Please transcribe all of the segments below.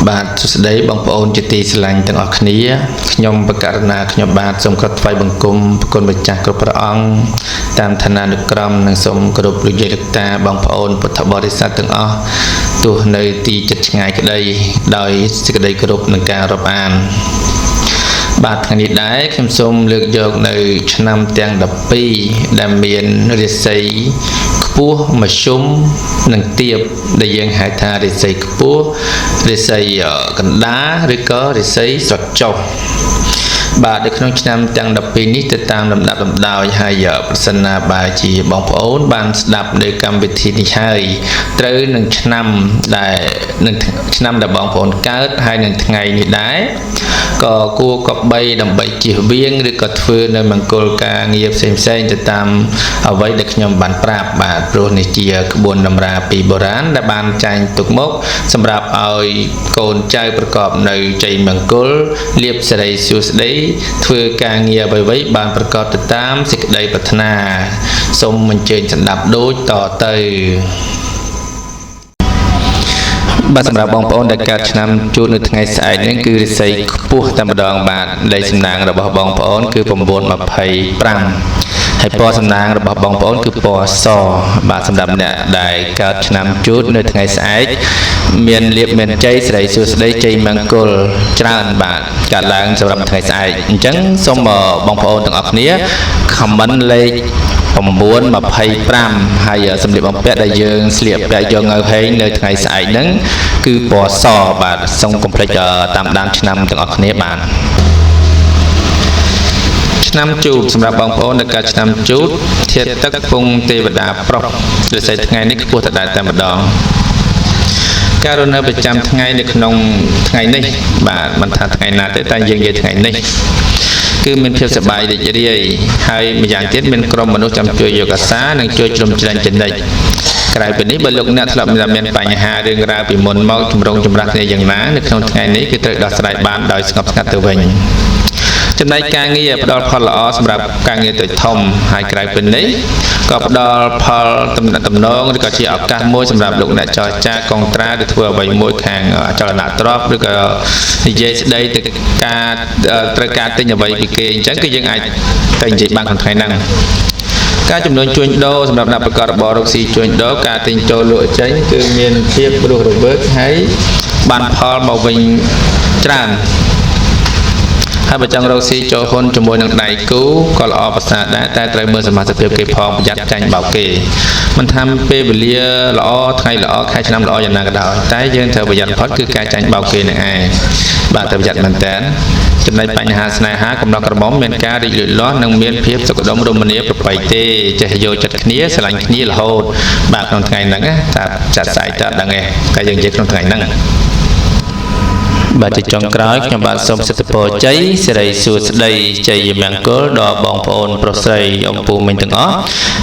បាទសួស្តីបងប្អូនជាទីស្រឡាញ់ទាំងអស់គ្នាខ្ញុំបកករណាខ្ញុំបាទសូមក្រាបថ្វាយបង្គំព្រះគុណម្ចាស់គ្រប់ព្រះអង្គតាមឋានានុក្រមនិងសូមគោរពលោកយាយលោកតាបងប្អូនពុទ្ធបរិស័ទទាំងអស់ទោះនៅទីជិតឆ្ងាយក្តីដោយសេចក្តីគោរពនិងការរាប់អានបាទថ្ងៃនេះដែរខ្ញុំសូមលើកយកនៅឆ្នាំទាំង12ដែលមានរាសីខ្ពស់មធ្យមនិងទាបដែលយើងហៅថារាសីខ្ពស់រាសីកណ្ដាលឬក៏រាសីស្រចុះបាទនៅក្នុងឆ្នាំទាំង12នេះទៅតាមលំដាប់លំដោយហើយប្រសិនណាបើជាបងប្អូនបានស្ដាប់នៅកម្មវិធីនេះហើយត្រូវនឹងឆ្នាំដែលនឹងឆ្នាំដែលបងប្អូនកើតហើយនឹងថ្ងៃនេះដែរក៏គួរគប្បីដើម្បីជៀសវាងឬក៏ធ្វើនៅមង្គលការងារផ្សេងផ្សេងទៅតាមអ្វីដែលខ្ញុំបានប្រាប់បាទព្រោះនេះជាក្បួនតម្រាពីបុរាណដែលបានចែងទុកមកសម្រាប់ឲ្យកូនចៅប្រកបនៅជ័យមង្គលលាភសិរីសួស្តីធ្វើការងារអ្វីៗបានប្រកបទៅតាមសេចក្តីប្រាថ្នាសូមអញ្ជើញស្ដាប់ដូចតទៅបាទសម្រាប់បងប្អូនដែលកើតឆ្នាំជួតនៅថ្ងៃស្អែកនេះគឺរិស័យខ្ពស់តែម្ដងបាទលេខសំណាងរបស់បងប្អូនគឺ925ហើយពណ៌សំណាងរបស់បងប្អូនគឺពណ៌សបាទសម្រាប់អ្នកដែលកើតឆ្នាំជួតនៅថ្ងៃស្អែកមានលៀបមានជ័យសិរីសួស្តីជ័យមង្គលច្រើនបាទកើតឡើងសម្រាប់ថ្ងៃស្អែកអញ្ចឹងសូមបងប្អូនទាំងអស់គ្នា comment លេខ925ហើយសម្លៀកបំពាក់ដែលយើងស្លៀកពាក់យកងៅហែងនៅថ្ងៃស្អែកហ្នឹងគឺពណ៌សបាទសូមកុំភ្លេចតាមដានឆ្នាំទាំងអស់គ្នាបាទឆ្នាំជូតសម្រាប់បងប្អូនដែលកើតឆ្នាំជូតធាតុទឹកពងទេវតាប្រុសរិស័យថ្ងៃនេះខ្ពស់ដដែលតែម្ដងការរស់នៅប្រចាំថ្ងៃនៅក្នុងថ្ងៃនេះបាទមិនថាថ្ងៃណាទេតែយើងនិយាយថ្ងៃនេះគឺមានភាពសប្បាយរីករាយហើយម្យ៉ាងទៀតមានក្រុមមនុស្សចាំជួយយកអាសានិងជួយជ្រោមជ្រែងចំណិចក្រៅពីនេះបើលោកអ្នកធ្លាប់មានបញ្ហារឿងរ៉ាវពីមុនមកចម្រុងចម្រាស់គ្នាយ៉ាងណានៅក្នុងថ្ងៃនេះគឺត្រូវដោះស្រាយបានដោយស្ងប់ស្ងាត់ទៅវិញចំណែកការងារផ្ដល់ផលល្អសម្រាប់ការងារតូចធំហើយក្រៅពីនេះក៏ផ្ដល់ផលទំនាក់ទំនងឬក៏ជាឱកាសមួយសម្រាប់លោកអ្នកចរចាកុងត្រាឬធ្វើអ្វីមួយខាងអចលនទ្រព្យឬក៏និយាយស្ដីទៅការត្រូវការទិញអ្វីពីគេអញ្ចឹងគឺយើងអាចតែនិយាយបានក្នុងថ្ងៃហ្នឹងការចំនួនជួញដូរសម្រាប់អ្នកប្រកបរបររកស៊ីជួញដូរការទិញចូលលក់ចេញគឺមានភាពរស់រវើកហើយបានផលមកវិញច្រើនហើយបើចង់រកស៊ីចូលហ៊ុនជាមួយនឹងដៃគូក៏ល្អប្រសើរដែរតែត្រូវមើលសមាជិកភាពគេផងប្រយ័ត្នចាញ់បោកគេមិនថាពេលវេលាល្អថ្ងៃល្អខែឆ្នាំល្អយ៉ាងណាក៏ដោយតែយើងត្រូវប្រយ័ត្នផុតគឺការចាញ់បោកគេនឹងឯងបាទត្រូវប្រយ័ត្នមែនតើចំណែកបញ្ហាស្នេហាកំណត់ក្រមុំមានការរីកលូតលាស់និងមានភាពសុខដុមរមនាប្រពៃទេចេះយកចិត្តគ្នាស្រឡាញ់គ្នារហូតបាទក្នុងថ្ងៃហ្នឹងតាចាត់ស្អែកតើដឹងទេតែយើងនិយាយក្នុងថ្ងៃហ្នឹងបាទជាចុងក្រោយខ្ញុំបាទសូមសិទ្ធិពរជ័យសិរីសួស្តីជ័យមង្គលដល់បងប្អូនប្រុសស្រីអំពូមីងទាំងអស់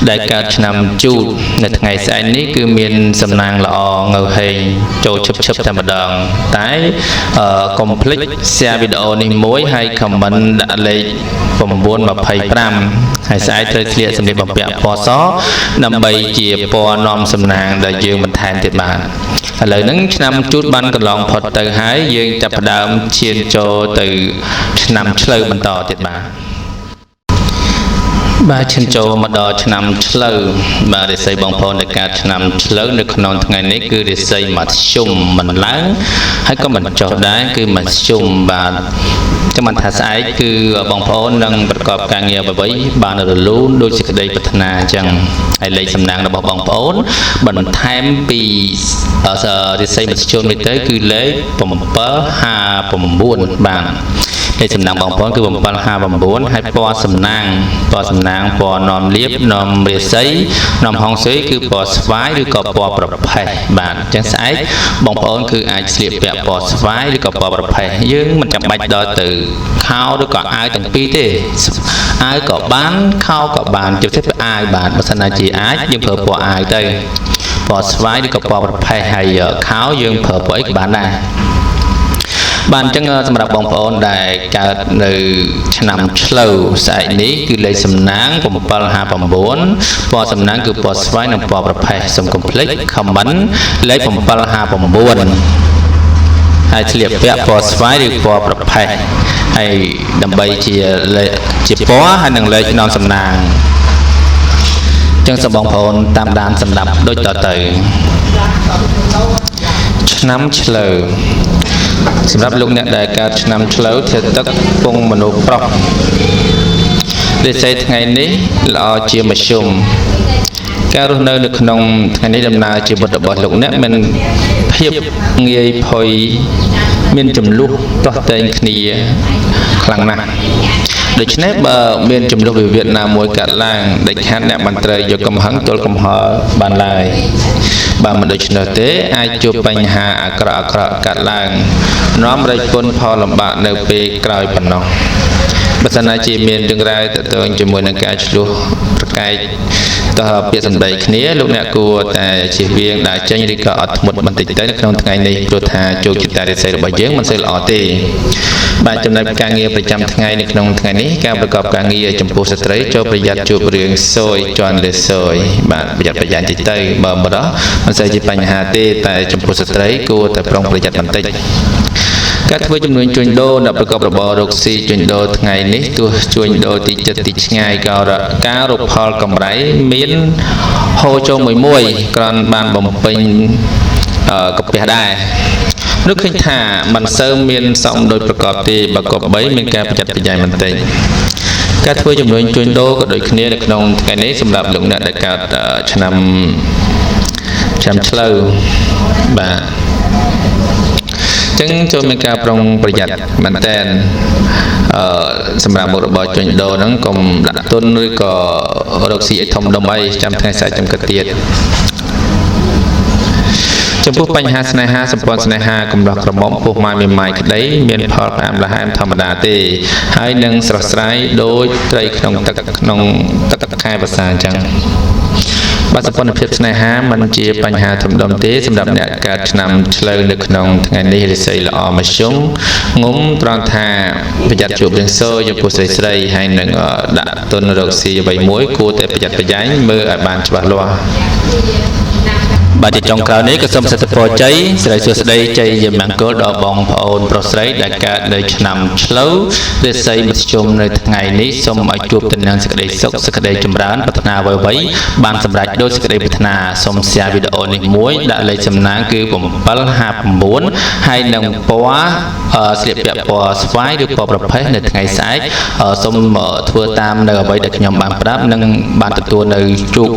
ដែលកើតឆ្នាំជូតនៅថ្ងៃស្អែកនេះគឺមានសំណាងល្អងៅហែងចូលឈឹបឈឹបតែម្ដងតែកុំភ្លេច share វីដេអូនេះមួយហើយ comment ដាក់លេខ925ហើយស្អែកត្រូវស្លៀកសម្លៀកបំពាក់ពណ៌សដើម្បីជាពណ៌នាំសំណាងដែលយើងបន្ថែមទៀតបាទឥឡូវហ្នឹងឆ្នាំជូតបានកន្លងផុតទៅហើយយើងចាប់ផ្ដើមឈានចូលទៅឆ្នាំឆ្លូវបន្តទៀតបាទបាទឈានចូលមកដល់ឆ្នាំឆ្លូវបាទរិស័យបងប្អូនដែលកើតឆ្នាំឆ្លូវនៅក្នុងថ្ងៃនេះគឺរិស័យមធ្យមមិនឡើងហើយក៏មិនចុះដែរគឺមធ្យមបាទចាំមិនថាស្អែកគឺបងប្អូននឹងប្រកបការងារអ្វីបានរលូនដោយសេចក្តីប្រាថ្នាអញ្ចឹងហើយលេខសំណាងរបស់បងប្អូនបន្ថែមពីរិស័យមធ្យមនេះទៅគឺលេខ759បាទលេខសំណាងបងប្អូនគឺ759ហើយពណ៌សំណាងពណ៌សំណាងពណ៌នាំលៀបនាំរាសីនាំហុងស៊ុយគឺពណ៌ស្វាយឬក៏ពណ៌ប្រផេះបាទអញ្ចឹងស្អែកបងប្អូនគឺអាចស្លៀកពាក់ពណ៌ស្វាយឬក៏ពណ៌ប្រផេះយើងមិនចាំបាច់ដល់ទៅខោឬក៏អាវទាំងពីរទេអាវក៏បានខោក៏បានជាពិសេសអាវបាទបើសិនណាជាអាចយើងប្រើពណ៌អាវទៅពណ៌ស្វាយឬក៏ពណ៌ប្រផេះហើយខោយើងប្រើពណ៌អីក៏បានដែរបាទអញ្ចឹងសម្រាប់បងប្អូនដែលកើតនៅឆ្នាំឆ្លូវស្អែកនេះគឺលេខសំណាង759ពណ៌សំណាងគឺពណ៌ស្វាយនិងពណ៌ប្រផេះសូមកុំភ្លេច comment លេខ759 ហើយស្លៀកពាក់ពណ៌ស្វាយឬពណ៌ប្រផេះហើយដើម្បីជាលេខជាពណ៌ហើយនឹងលេខនាំសំណាងចឹងសូមបងប្អូនតាមដានសម្ដាប់ដូចតទៅឆ្នាំឆ្លូវសម្រាប់លោកអ្នកដែលកើតឆ្នាំឆ្លូវធាតុទឹកពងមនុស្សប្រុសរិស័យថ្ងៃនេះល្អជាមធ្យមការរស់នៅនៅក្នុងថ្ងៃនេះដំណើរជីវិតរបស់លោកអ្នកមានភាពងាយផុយមានចំនួនទាស់ទែងគ្នាខ្លាំងណាស់ដូច្នេះបើមានចំនួនវិវាទណាមួយកើតឡើងដាច់ខាតអ្នកមិនត្រូវយកកំហឹងទល់កំហល់បានឡើយបើមិនដូច្នោះទេអាចជួបបញ្ហាអាក្រក់ៗកើតឡើងនាំរែកពុនផលលំបាកនៅពេលក្រោយប៉ុណ្ណោះបើសិនណាជាមានរឿងរ៉ាវទាក់ទងជាមួយនឹងការឆ្លោះប្រកែកតើពាក្យសម្ដីគ្នាលោកអ្នកគួរតែជៀសវាងដើរចេញឬក៏អត់ធ្មត់បន្តិចទៅនៅក្នុងថ្ងៃនេះព្រោះថាជោគជតារិស័យរបស់យើងមិនសូវល្អទេបាទចំណែកការងារប្រចាំថ្ងៃនៅក្នុងថ្ងៃនេះការប្រកបការងារចំពោះស្ត្រីចូលប្រយ័ត្នជួបរឿងសយជន់លើសយបាទប្រយ័ត្នប្រយែងតិចទៅបើមិនដល់មិនសូវជាបញ្ហាទេតែចំពោះស្ត្រីគួរតែប្រុងប្រយ័ត្នបន្តិចការធ្វើជំនួញជួញដូរអ្នកប្រកបរបររកស៊ីជួញដូរថ្ងៃនេះទោះជួញដូរទីចិត្តទីឆ្ងាយក៏ការរកផលកម្រៃមានហូរចូលមួយមួយគ្រាន់បានបំពេញកាពះដែរនោះឃើញថាមិនសូវមានសមដោយប្រកបទេបើគប្បីមានការប្រយ័ត្នប្រយែងបន្តិចការធ្វើជំនួញជួញដូរក៏ដូចគ្នានៅក្នុងថ្ងៃនេះសម្រាប់លោកអ្នកដែលកើតឆ្នាំឆ្លូវបាទចឹងចូលមានការប្រុងប្រយ័ត្នមែនតែនសម្រាប់មុខរបរជួញដូរហ្នឹងកុំដាក់ទុនឬក៏រកស៊ីឲ្យធំដុំអីចាំថ្ងៃស្អែកចាំគិតទៀតចំពោះបញ្ហាស្នេហាសម្ព័ន្ធស្នេហាកំឡោះក្រមុំពោះម៉ាយមេម៉ាយក្តីមានផលផ្អែមល្ហែមធម្មតាទេហើយនឹងស្រស់ស្រាយដូចត្រីក្នុងទឹកក្នុងទឹកខែវស្សាអញ្ចឹងបាទសម្ព័ន្ធភាពស្នេហាមិនជាបញ្ហាធំដុំទេសម្រាប់អ្នកកើតឆ្នាំឆ្លូវនៅក្នុងថ្ងៃនេះរិស័យល្អមធ្យមងុំត្រង់ថាប្រយ័ត្នជួបរឿងសោចំពោះស្រីស្រីហើយនឹងដាក់ទុនរកស៊ីអ្វីមួយគួរតែប្រយ័ត្នប្រយែងមើលឲ្យបានច្បាស់លាស់បាទជាចុងក្រោយនេះក៏សូមសិទ្ធិពរជ័យសិរីសួស្តីជ័យយមង្គលដល់បងប្អូនប្រុសស្រីដែលកើតនៅឆ្នាំឆ្លូវរិស័យមធ្យមនៅថ្ងៃនេះសូមឲ្យជួបទៅនឹងសេចក្តីសុខសេចក្តីចម្រើនប្រាថ្នាអ្វីៗបានសម្រេចដោយសេចក្តីប្រាថ្នាសូម share វីដេអូនេះមួយដាក់លេខសំណាងគឺ759ហើយនឹងពណ៌ស្លៀកពាក់ពណ៌ស្វាយឬពណ៌ប្រផេះនៅថ្ងៃស្អែកសូមធ្វើតាមនៅអ្វីដែលខ្ញុំបានប្រាប់និងបានទទួលនៅជោគ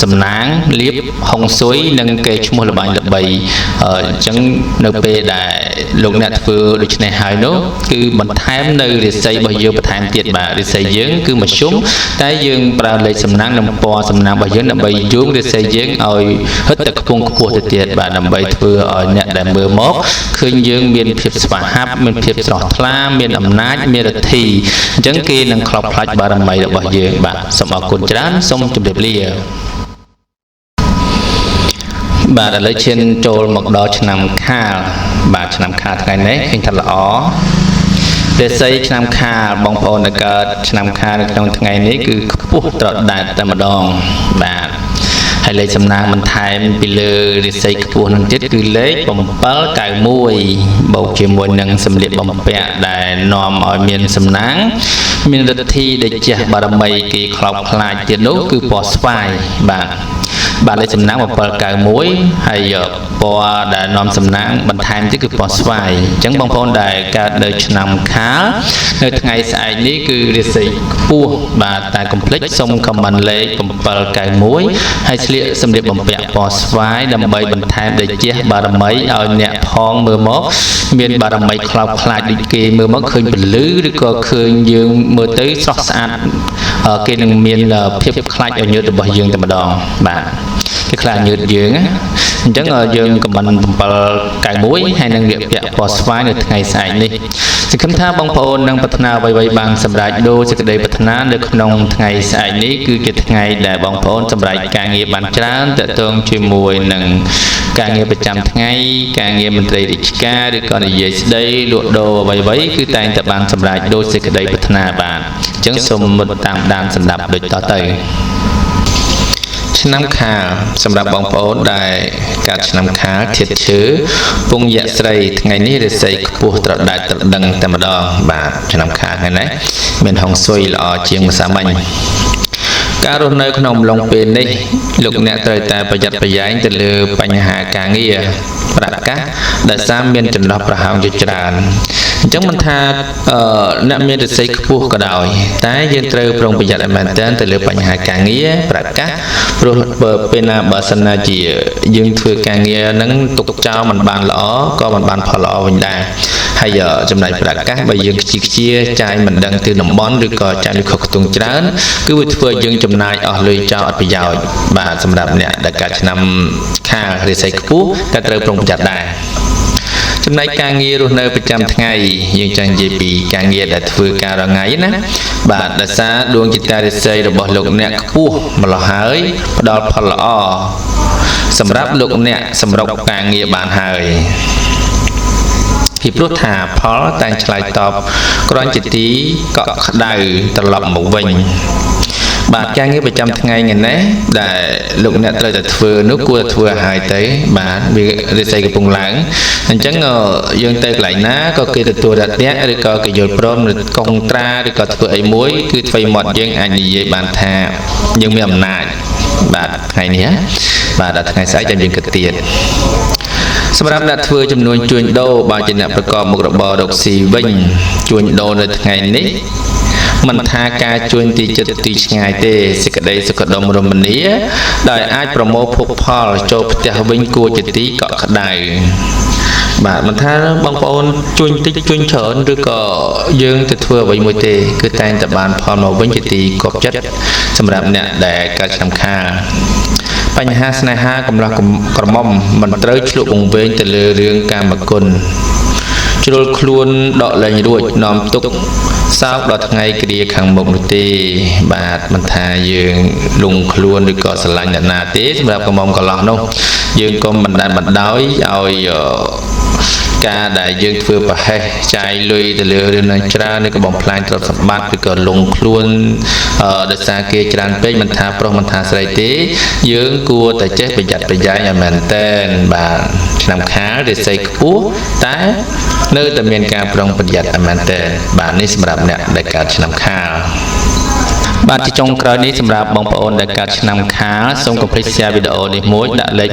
សំណាងលៀបហុងស៊ុយនិងគេឈ្មោះល្បាញល្បីអញ្ចឹងនៅពេលដែលលោកអ្នកធ្វើដូច្នេះហើយនោះគឺបន្ថែមនៅរិស័យរបស់យើងបន្ថែមទៀតបាទរិស័យយើងគឺមធ្យមតែយើងប្រើលេខសំណាងនិងពណ៌សំណាងរបស់យើងដើម្បីយោងរិស័យយើងឲ្យហិតតែខ្ពង់ខ្ពស់ទៅទៀតបាទដើម្បីធ្វើឲ្យអ្នកដែលមើលមកឃើញយើងមានភាពស្វាហាប់មានភាពស្រស់ថ្លាមានអំណាចមានឫទ្ធីអញ្ចឹងគេនឹងខ្លោបខ្លាចបារមីរបស់យើងបាទសូមអរគុណច្រើនសូមជម្រាបលាបាទឥឡូវឈានចូលមកដល់ឆ្នាំខាលបាទឆ្នាំខាលថ្ងៃនេះឃើញថាល្អរិស័យឆ្នាំខាលបងប្អូនដែលកើតឆ្នាំខាលនៅក្នុងថ្ងៃនេះគឺខ្ពស់ត្រដែតតែម្ដងបាទហើយលេខសំណាងបន្ថែមពីលើរិស័យខ្ពស់នឹងទៀតគឺលេខ791បូកជាមួយនឹងសម្លៀកបំពាក់ដែលនាំឲ្យមានសំណាងមានឫទ្ធីដែលជះបារមីគេខ្លោបខ្លាចទៀតនោះគឺពណ៌ស្វាយបាទបាទលេខសំណាង791ហើយពណ៌ដែលនាំសំណាងបន្ថែមទៀតគឺពណ៌ស្វាយអញ្ចឹងបងប្អូនដែលកើតនៅឆ្នាំខាលនៅថ្ងៃស្អែកនេះគឺរិស័យខ្ពស់បាទតែកុំភ្លេចសូមខមមិនលេខ791ហើយស្លៀកសម្លៀកបំពាក់ពណ៌ស្វាយដើម្បីបន្ថែមដែលជះបារមីឲ្យអ្នកផងមើលមកមានបារមីខ្លោបខ្លាចដូចគេមើលមកឃើញពលឺឬក៏ឃើញយើងមើលទៅស្រស់ស្អាតគេនឹងមានភាពខ្លាចឲ្យញើតរបស់យើងតែម្ដងបាទគេខ្លាចញើតយើងណាអញ្ចឹងយើងកំមិន791ហើយនឹងលៀកពាក់ពណ៌ស្វាយនៅថ្ងៃស្អែកនេះសង្ឃឹមថាបងប្អូននឹងប្រាថ្នាអ្វីៗបានសម្រេចដោយសេចក្តីប្រាថ្នានៅក្នុងថ្ងៃស្អែកនេះគឺជាថ្ងៃដែលបងប្អូនសម្រេចការងារបានច្រើនទាក់ទងជាមួយនឹងការងារប្រចាំថ្ងៃការងារមន្ត្រីរាជការឬក៏និយាយស្ដីលក់ដូរអ្វីៗគឺតែងតែបានសម្រេចដោយសេចក្តីប្រាថ្នាបាទអញ្ចឹងសូមតាមដានសម្ដាប់ដូចតទៅ ឆ្នាំខាលសម្រាប់បងប្អូនដែលកើតឆ្នាំខាលធាតុឈើពងយៈស្រីថ្ងៃនេះរិស័យខ្ពស់ត្រដែតត្រដឹងតែម្ដងបាទឆ្នាំខាលថ្ងៃនេះមានហុងស៊ុយល្អជាងម្សិលមិញការរស់នៅក្នុងអំឡុងពេលនេះលោកអ្នកត្រូវតែប្រយ័ត្នប្រយែងទៅលើបញ្ហាការងារប្រាក់កាសដែលសារមានចន្លោះប្រហោងជាច្រើនអញ្ចឹងមិនថាអ្នកមានរិស័យខ្ពស់ក៏ដោយតែយើងត្រូវប្រុងប្រយ័ត្នឲ្យមែនទែនទៅលើបញ្ហាការងារប្រាក់កាសព្រោះបើពេលណាបើសិនណាជាយើងធ្វើការងារហ្នឹងទុកចោលមិនបានល្អក៏មិនបានផលល្អវិញដែរហើយចំណែកប្រាក់កាសបើយើងខ្ជិះខ្ជាចាយមិនដឹងទៅតំបន់ឬក៏ចាយលុយខុសខ្ទង់ច្រើនគឺវាធ្វើឲ្យយើងចំណាយអស់លុយចោលអត់ប្រយោជន៍បាទសម្រាប់អ្នកដែលកើតឆ្នាំខាលរិស័យខ្ពស់តែត្រូវប្រុងប្រយ័ត្នដែរចំណែកការងាររស់នៅប្រចាំថ្ងៃយើងចង់និយាយពីការងារដែលធ្វើការរាល់ថ្ងៃណាបាទដោយសារដួងចិត្តរិស័យរបស់លោកអ្នកខ្ពស់ម្ល៉េះហើយផ្ដល់ផលល្អសម្រាប់លោកអ្នកសម្រុកការងារបានហើយពីព្រោះថាផលតែងឆ្លើយតបគ្រាន់ជាទីកក់ក្ដៅត្រឡប់មកវិញបាទការងារប្រចាំថ្ងៃថ្ងៃនេះដែលលោកអ្នកត្រូវតែធ្វើនោះគួរតែធ្វើឲ្យហើយទៅបាទវារិស័យកំពុងឡើងអញ្ចឹងយើងទៅកន្លែងណាក៏គេទទួលរយៈឬក៏គេយល់ព្រមឬកុងត្រាឬក៏ធ្វើអីមួយគឺធ្វើមាត់យើងអាចនិយាយបានថាយើងមានអំណាចបាទថ្ងៃនេះបាទដល់ថ្ងៃស្អែកចាំយើងគិតទៀតសម្រាប់អ្នកធ្វើចំនួនជួញដូរបើជាអ្នកប្រកបមុខរបររកស៊ីវិញជួញដូរនៅថ្ងៃនេះមិនថាការជួញទីចិត្តទីឆ្ងាយទេសេចក្តីសុខដុមរមនាដោយអាចប្រមូលភោគផលចូលផ្ទះវិញគួរជាទីកក់ក្ដៅបាទមិនថាបងប្អូនជួញតិចជួញច្រើនឬក៏យើងទៅធ្វើអ្វីមួយទេគឺតែងតែបានផលមកវិញជាទីគាប់ចិត្តសម្រាប់អ្នកដែលកើតឆ្នាំខាលបញ្ហាស្នេហាកំឡោះក្រមុំមិនត្រូវឆ្លក់វង្វេងទៅលើរឿងកាមគុណជ្រុលខ្លួនដកលែងរួចនាំទុកសោកដល់ថ្ងៃគ្រាខាងមុខនោះទេបាទមិនថាយើងលងខ្លួនឬក៏ស្រឡាញ់អ្នកណាទេសម្រាប់ក្រមុំកន្លោះនោះយើងកុំបណ្ដែតបណ្ដោយឲ្យការដែលយើងធ្វើប្រហែសចាយលុយទៅលើរឿងនឹងច្រើនឬក៏បំផ្លាញទ្រព្យសម្បត្តិឬក៏លងខ្លួនដោយសារគេច្រើនពេកមិនថាប្រុសមិនថាស្រីទេយើងគួរតែចេះប្រយ័ត្នប្រយែងឲ្យមែនទែនបាទឆ្នាំខាលរិស័យខ្ពស់តែនៅតែមានការប្រុងប្រយ័ត្នឲ្យមែនទែនបាទនេះសម្រាប់អ្នកដែលកើតឆ្នាំខាលបាទជាចុងក្រោយនេះសម្រាប់បងប្អូនដែលកើតឆ្នាំខាលសូមកុំភ្លេច share វីដេអូនេះមួយដាក់លេខ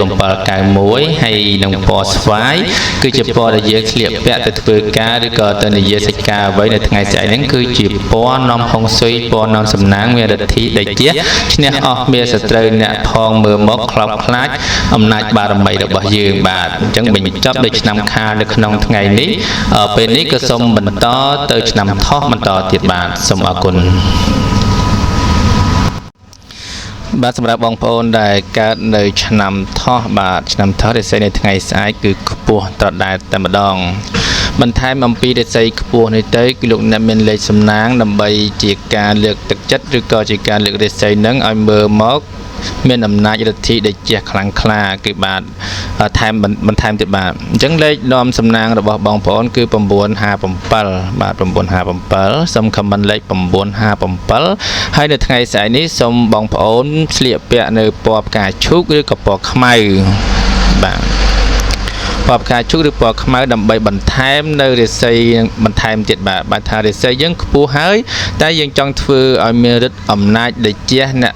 791ហើយនឹងពណ៌ស្វាយគឺជាពណ៌ដែលយើងស្លៀកពាក់ទៅធ្វើការឬក៏ទៅនិយាយសាច់ការអ្វីនៅថ្ងៃស្អែកហ្នឹងគឺជាពណ៌នាំហុងស៊ុយពណ៌នាំសំណាងមានរិទ្ធីដេជះឈ្នះអស់មានសត្រូវអ្នកផងមើលមកខ្លោបខ្លាចអំណាចបារមីរបស់យើងបាទអញ្ចឹងបញ្ចប់ដោយឆ្នាំខាលនៅក្នុងថ្ងៃនេះពេលនេះក៏សូមបន្តទៅឆ្នាំថោះបន្តទៀតបាទសូមអរគុណបាទសម្រាប់បងប្អូនដែលកើតនៅឆ្នាំថោះបាទឆ្នាំថោះរិស័យនៅថ្ងៃស្អែកគឺខ្ពស់ត្រដែតតែម្ដងបន្ថែមអំពីរិស័យខ្ពស់នេះទៅគឺលោកអ្នកមានលេខសំណាងដើម្បីជាការលើកទឹកចិត្តឬក៏ជាការលើករិស័យនឹងឲ្យមើលមកមានអំណាចរិទ្ធីដែលជះខ្លាំងក្លាគឺបាទថែមបន្ថែមទៀតបាទអញ្ចឹងលេខនាំសំណាងរបស់បងប្អូនគឺ957បាទ957សូមខមមិនលេខ957ហើយនៅថ្ងៃស្អែកនេះសូមបងប្អូនស្លៀកពាក់នៅពណ៌ផ្កាឈូកឬក៏ពណ៌ខ្មៅបាទពណ៌ផ្កាឈូកឬពណ៌ខ្មៅដើម្បីបន្ថែមនៅរិស័យបន្ថែមទៀតបាទបាទថារិស័យយើងខ្ពស់ហើយតែយើងចង់ធ្វើឲ្យមានឫទ្ធិអំណាចដែលជះអ្នក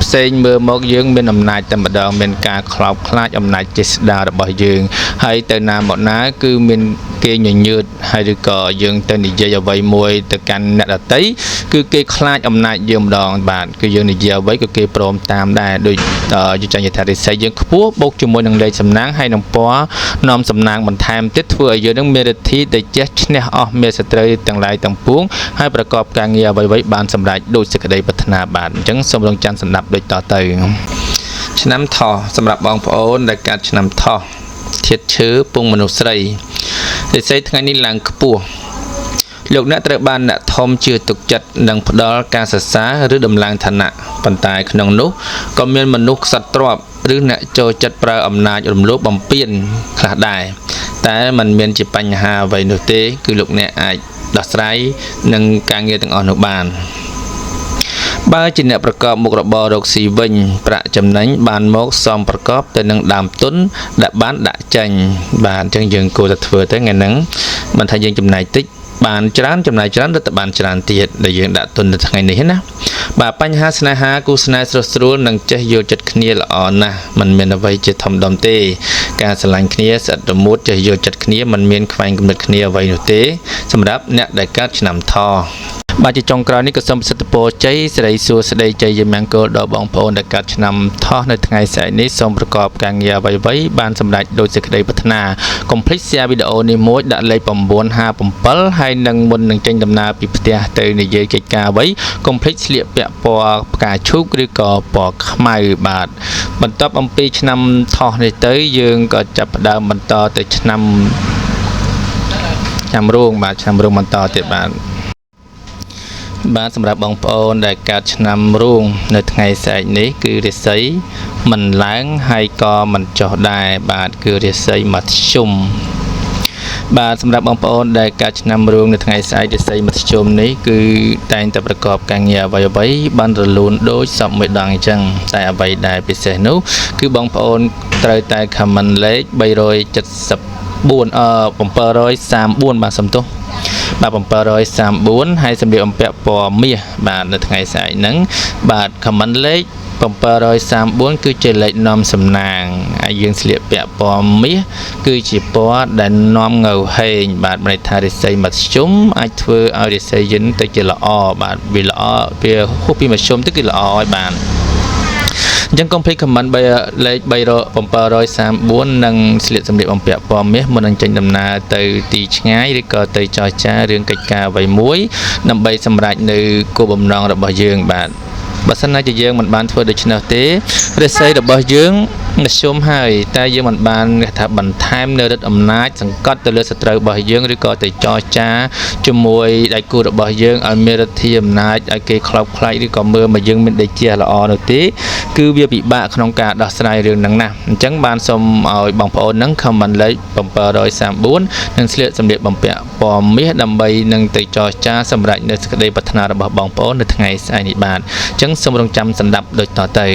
ផ្សេងមើលមកយើងមានអំណាចតែម្ដងមានការខ្លោបខ្លាចអំណាចចេស្តារបស់យើងហើយទៅណាមកណាគឺមានគេញញើតហើយឬក៏យើងទៅនិយាយអ្វីមួយទៅកាន់អ្នកដទៃគឺគេខ្លាចអំណាចយើងម្ដងបាទគឺយើងនិយាយអ្វីក៏គេព្រមតាមដែរដូចយើងចង់និយាយថារិស័យយើងខ្ពស់បូកជាមួយនឹងលេខសំណាងហើយនឹងពណ៌នាំសំណាងបន្ថែមទៀតធ្វើឲ្យយើងនឹងមានរិទ្ធីដែលចេះឈ្នះអស់មានសត្រូវទាំងឡាយទាំងពួងហើយប្រកបការងារអ្វីៗបានសម្រេចដូចសេចក្តីប្រាថ្នាបាទអញ្ចឹងសូមរងចាំស្ដាប់ដូចតទៅឆ្នាំថោះសម្រាប់បងប្អូនដែលកើតឆ្នាំថោះធាតុឈើពងមនុស្សស្រីរិស័យថ្ងៃនេះឡើងខ្ពស់លោកអ្នកត្រូវបានអ្នកធំជឿទុកចិត្តនិងផ្ដល់ការសរសើរឬដំឡើងឋានៈប៉ុន្តែក្នុងនោះក៏មានមនុស្សខ្សត់ទ្រព្យឬអ្នកចូលចិត្តប្រើអំណាចរំលោភបំពានខ្លះដែរតែมันមានជាបញ្ហាអ្វីនោះទេគឺលោកអ្នកអាចដោះស្រាយនឹងការងារទាំងអស់នោះបាន បើជាអ្នកប្រកបមុខរបររកស៊ីវិញប្រាក់ចំណេញបានមកសមប្រកបទៅនឹងដើមទុនដែលបានដាក់ចេញបាទអញ្ចឹងយើងគួរតែធ្វើទៅថ្ងៃហ្នឹងមិនថាយើងចំណាយតិចបានច្រើនចំណាយច្រើនរត់តែបានច្រើនទៀតដែលយើងដាក់ទុននៅថ្ងៃនេះណាបាទបញ្ហាស្នេហាគូស្នេហ៍ស្រុះស្រួលនិងចេះយល់ចិត្តគ្នាល្អណាស់មិនមានអ្វីជាធំដុំទេការស្រឡាញ់គ្នាស្អិតរមួតចេះយល់ចិត្តគ្នាមិនមានខ្វែងគំនិតគ្នាអ្វីនោះទេសម្រាប់អ្នកដែលកើតឆ្នាំថោះបាទជាចុងក្រោយនេះក៏សូមប្រសិទ្ធពរជ័យសិរីសួស្តីជ័យមង្គលដល់បងប្អូនដែលកើតឆ្នាំថោះនៅថ្ងៃស្អែកនេះសូមប្រកបការងារអ្វីៗបានសម្រេចដោយសេចក្តីប្រាថ្នាកុំភ្លេច share វីដេអូនេះមួយដាក់លេខ957ហើយនឹងមុននឹងចេញដំណើរពីផ្ទះទៅនិយាយកិច្ចការអ្វីកុំភ្លេចស្លៀកពាក់ពណ៌ផ្កាឈូកឬក៏ពណ៌ខ្មៅបាទបន្ទាប់អំពីឆ្នាំថោះនេះទៅយើងក៏ចាប់ផ្ដើមបន្តទៅឆ្នាំរោងបាទឆ្នាំរោងបន្តទៀតបាទបាទសម្រាប់បងប្អូនដែលកើតឆ្នាំរោងនៅថ្ងៃស្អែកនេះគឺរាសីមិនឡើងហើយក៏មិនចុះដែរបាទគឺរាសីមធ្យមបាទសម្រាប់បងប្អូនដែលកើតឆ្នាំរោងនៅថ្ងៃស្អែករាសីមធ្យមនេះគឺតែងតែប្រកបការងារអ្វីៗបានរលូនដូចសពមួយដងអញ្ចឹងតែអ្វីដែលពិសេសនោះគឺបងប្អូនត្រូវតែ comment លេខ374 734បាទសំទោសបាទ734ហើយសម្លៀកបំពាក់ពណ៌មាសបាទនៅថ្ងៃស្អែកហ្នឹងបាទ comment លេខ734គឺជាលេខនាំសំណាងហើយយើងស្លៀកពាក់ពណ៌មាសគឺជាពណ៌ដែលនាំងៅហេងបាទមានន័យថារិស័យមធ្យមអាចធ្វើឲ្យរិស័យយិនទៅជាល្អបាទវាល្អវាហួសពីមធ្យមទៅគឺល្អហើយបាទអញ្ចឹងកុំភ្លេច comment លេខ734និងស្លៀកសម្លៀកបំពាក់ពណ៌មាសមុននឹងចេញដំណើរទៅទីឆ្ងាយឬក៏ទៅចរចារឿងកិច្ចការអ្វីមួយដើម្បីសម្រេចនៅគោលបំណងរបស់យើងបាទបើសិនណាជាយើងមិនបានធ្វើដូច្នោះទេរិស័យរបស់យើងមធ្យមហើយតែយើងមិនបានគេថាបន្ថែមនៅឫទ្ធិអំណាចសង្កត់ទៅលើសត្រូវរបស់យើងឬក៏ទៅចរចាជាមួយដៃគូរបស់យើងឲ្យមានឫទ្ធិអំណាចឲ្យគេខ្លោចខ្លាចឬក៏មើលមកយើងមានដីជាល្អនោះទេគឺវាពិបាកក្នុងការដោះស្រាយរឿងហ្នឹងណាស់អញ្ចឹងបានសូមឲ្យបងប្អូនហ្នឹង comment លេខ734និងស្លៀកសម្លៀកបំពាក់ពណ៌មាសដើម្បីនឹងទៅចរចាសម្រាប់នៅសេចក្តីប្រាថ្នារបស់បងប្អូននៅថ្ងៃស្អែកនេះបាទអញ្ចឹងសូមរងចាំសម្ដាប់ដូចតទៅ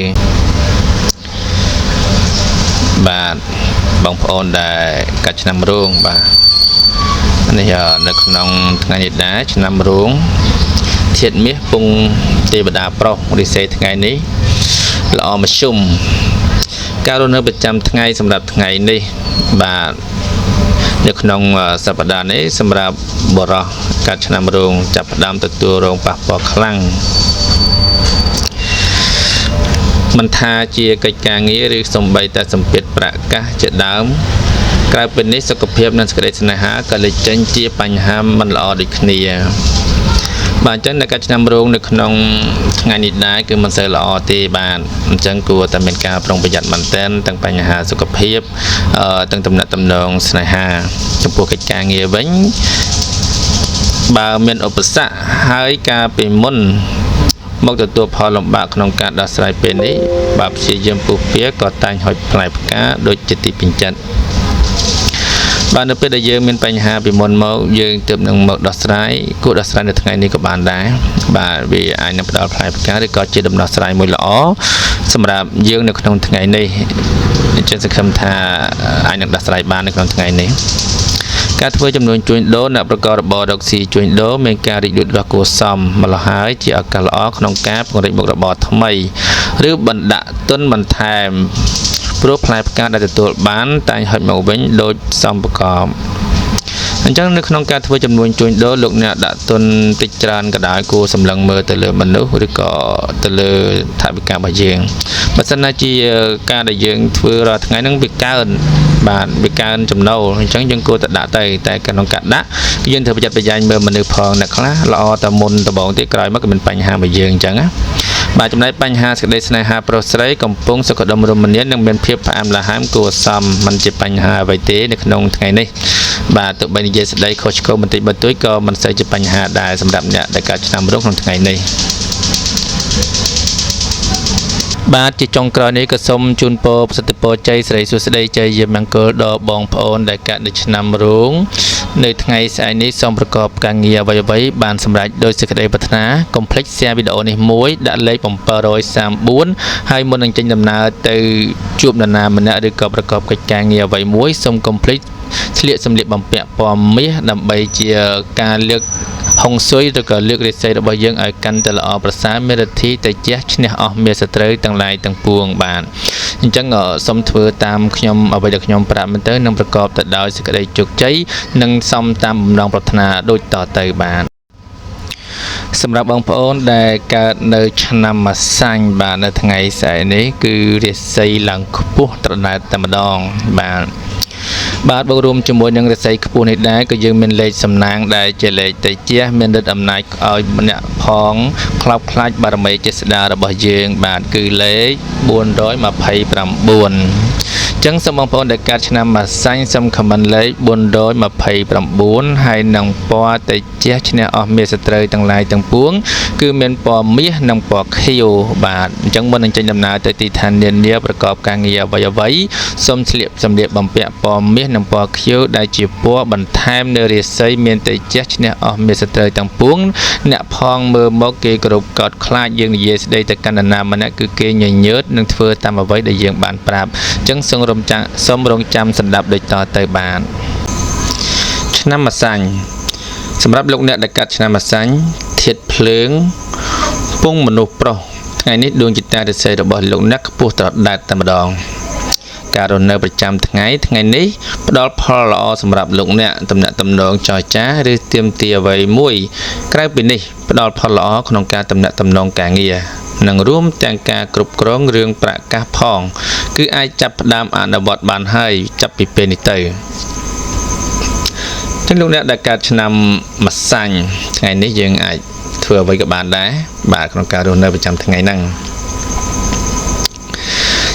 បាទបងប្អូនដែលកាត់ឆ្នាំរោងបាទនេះនៅក្នុងថ្ងៃនេះដែរឆ្នាំរោងធាតុមាសពងទេវតាប្រុសរិស័យថ្ងៃនេះល្អមធ្យមការរស់នៅប្រចាំថ្ងៃសម្រាប់ថ្ងៃនេះបាទនៅក្នុងសប្តាហ៍នេះសម្រាប់បុរសកាត់ឆ្នាំរោងចាប់ផ្ដើមទទួលរងប៉ះពាល់ខ្លាំងមិនថាជាកិច្ចការងារឬសំបីតែសម្ពាធប្រាក់កាសជាដើមក្រៅពីនេះសុខភាពនិងសេចក្តីស្នេហាក៏លេចចេញជាបញ្ហាមិនល្អដូចគ្នាបាទអញ្ចឹងនៅកាត់ឆ្នាំរោងនៅក្នុងថ្ងៃនេះដែរគឺមិនសូវល្អទេបាទអញ្ចឹងគួរតែមានការប្រុងប្រយ័ត្នមែនទែនទាំងបញ្ហាសុខភាពទាំងទំនាក់ទំនងស្នេហាចំពោះកិច្ចការងារវិញបើមានឧបសគ្គហើយការពីមុនមកទទួលផលលំបាកក្នុងការដោះស្រាយពេលនេះបើព្យាយាមពុះពៀក៏តែងហុចផ្លែផ្កាដូចជាទីពេញចិត្តបាទនៅពេលដែលយើងមានបញ្ហាពីមុនមកយើងទើបនឹងមកដោះស្រាយគួរដោះស្រាយនៅថ្ងៃនេះក៏បានដែរបាទវាអាចនឹងផ្ដល់ផ្លែផ្កាឬក៏ជាដំណោះស្រាយមួយល្អសម្រាប់យើងនៅក្នុងថ្ងៃនេះអញ្ចឹងសង្ឃឹមថាអាចនឹងដោះស្រាយបាននៅក្នុងថ្ងៃនេះការធ្វើចំនួនជួញដូរអ្នកប្រកបរបររកស៊ីជួញដូរមានការរីកលូតលាស់គួរសមម្ល៉េះហើយជាឱកាសល្អក្នុងការពង្រីកមុខរបរថ្មីឬបណ្ដាក់ទុនបន្ថែមព្រោះផ្លែផ្កាដែលទទួលបានតែងហុចមកវិញដូចសមប្រកបអញ្ចឹងនៅក្នុងការធ្វើចំនួនជួញដូរលោកអ្នកដាក់ទុនតិចច្រើនក៏ដោយគួរសម្លឹងមើលទៅលើមនុស្សឬក៏ទៅលើថវិការបស់យើងបើសិនណាជាការដែលយើងធ្វើរាល់ថ្ងៃហ្នឹងវាកើនបាទវាកើនចំណូលអញ្ចឹងយើងគួរតែដាក់ទៅតែក្នុងការដាក់យើងត្រូវប្រយ័ត្នប្រយែងមើលមនុស្សផងអ្នកខ្លះល្អតែមុនដំបូងទេក្រោយមកក៏មានបញ្ហាមួយយើងអញ្ចឹងណាបាទចំណែកបញ្ហាសេចក្តីស្នេហាប្រុសស្រីកំពុងសុខដុមរមនានិងមានភាពផ្អែមល្ហែមគួរសមមិនជាបញ្ហាអ្វីទេនៅក្នុងថ្ងៃនេះបាទទោះបីនិយាយស្ដីខុសឆ្គងបន្តិចបន្តួចក៏មិនសូវជាបញ្ហាដែរសម្រាប់អ្នកដែលកើតឆ្នាំរោងក្នុងថ្ងៃនេះបាទជាចុងក្រោយនេះក៏សូមជូនពរប្រសិទ្ធពរជ័យសិរីសួស្តីជ័យមង្គលដល់បងប្អូនដែលកើតនៅឆ្នាំរោង នៅថ្ងៃស្អែកនេះសូមប្រកបការងារអ្វីៗបានសម្រេចដោយសេចក្តីប្រាថ្នាកុំភ្លេច share វីដេអូនេះមួយដាក់លេខ734ហើយមុននឹងចេញដំណើរទៅជួបនរណាម្នាក់ឬក៏ប្រកបកិច្ចការងារអ្វីមួយសូមកុំភ្លេចស្លៀកសម្លៀកបំពាក់ពណ៌មាសដើម្បីជាការលើកហុងស៊ុយឬក៏លើករាសីរបស់យើងឲ្យកាន់តែល្អប្រសើរមានរិទ្ធីទៅជះឈ្នះអស់មាសត្រូវទាំងឡាយទាំងពួងបាទអញ្ចឹងសូមធ្វើតាមខ្ញុំអ្វីដែលខ្ញុំប្រាប់មកទៅនឹងប្រកបទៅដោយសេចក្តីជោគជ័យនិងសមតាមបំណងប្រាថ្នាដូចតទៅបាទសម្រាប់បងប្អូនដែលកើតនៅឆ្នាំម្សាញ់បាទនៅថ្ងៃស្អែកនេះគឺរាសីឡើងខ្ពស់ត្រដែតតែម្ដងបាទបាទបូករួមជាមួយនឹងរាសីខ្ពស់នេះដែរក៏យើងមានលេខសំណាងដែលជាលេខតិចមានឫទ្ធិអំណាចឲ្យម្នាក់ផងខ្លោបខ្លាចបារមីចេស្តារបស់យើងបាទគឺលេខ429ចឹងសូមបងប្អូនដែលកើតឆ្នាំម្សាញ់សូមខមមិនលេខ429ហើយនឹងពណ៌តិចឈ្នះអស់មានសត្រូវទាំងឡាយទាំងពួងគឺមានពណ៌មាសនិងពណ៌ខៀវបាទអញ្ចឹងមុននឹងចេញដំណើរទៅទីឋាននានាប្រកបការងារអ្វីៗសូមស្លៀកសម្លៀកបំពាក់ពណ៌មាសនិងពណ៌ខៀវដែលជាពណ៌បន្ថែមនៅរាសីមានតិចឈ្នះអស់មានសត្រូវទាំងពួងអ្នកផងមើលមកគេគោរពកោតខ្លាចយើងនិយាយស្ដីទៅកាន់នរណាម្នាក់គឺគេញញើតនឹងធ្វើតាមអ្វីដែលយើងបានប្រាប់អញ្ចឹងសូមរំចាំសូមរងចាំសម្ដាប់ដូចតទៅបាទឆ្នាំម្សាញ់សម្រាប់លោកអ្នកដែលកាត់ឆ្នាំម្សាញ់ធាតុភ្លើងពងមនុស្សប្រុសថ្ងៃនេះដួងចិត្តរាសីរបស់លោកអ្នកខ្ពស់ត្រដែតតែម្ដងការរស់នៅប្រចាំថ្ងៃថ្ងៃនេះផ្ដល់ផលល្អសម្រាប់លោកអ្នកតំណាក់តំណងចរចាឬទាមទារអ្វីមួយក្រៅពីនេះផ្ដល់ផលល្អក្នុងការតំណាក់តំណងការងារនិងរួមទាំងការគ្រប់គ្រងរឿងប្រាក់កាសផងគឺអាចចាប់ផ្ដើមអនុវត្តបានហើយចាប់ពីពេលនេះទៅចឹងលោកអ្នកដែលកើតឆ្នាំម្សាញ់ថ្ងៃនេះយើងអាចធ្វើអ្វីក៏បានដែរបាទក្នុងការរស់នៅប្រចាំថ្ងៃហ្នឹង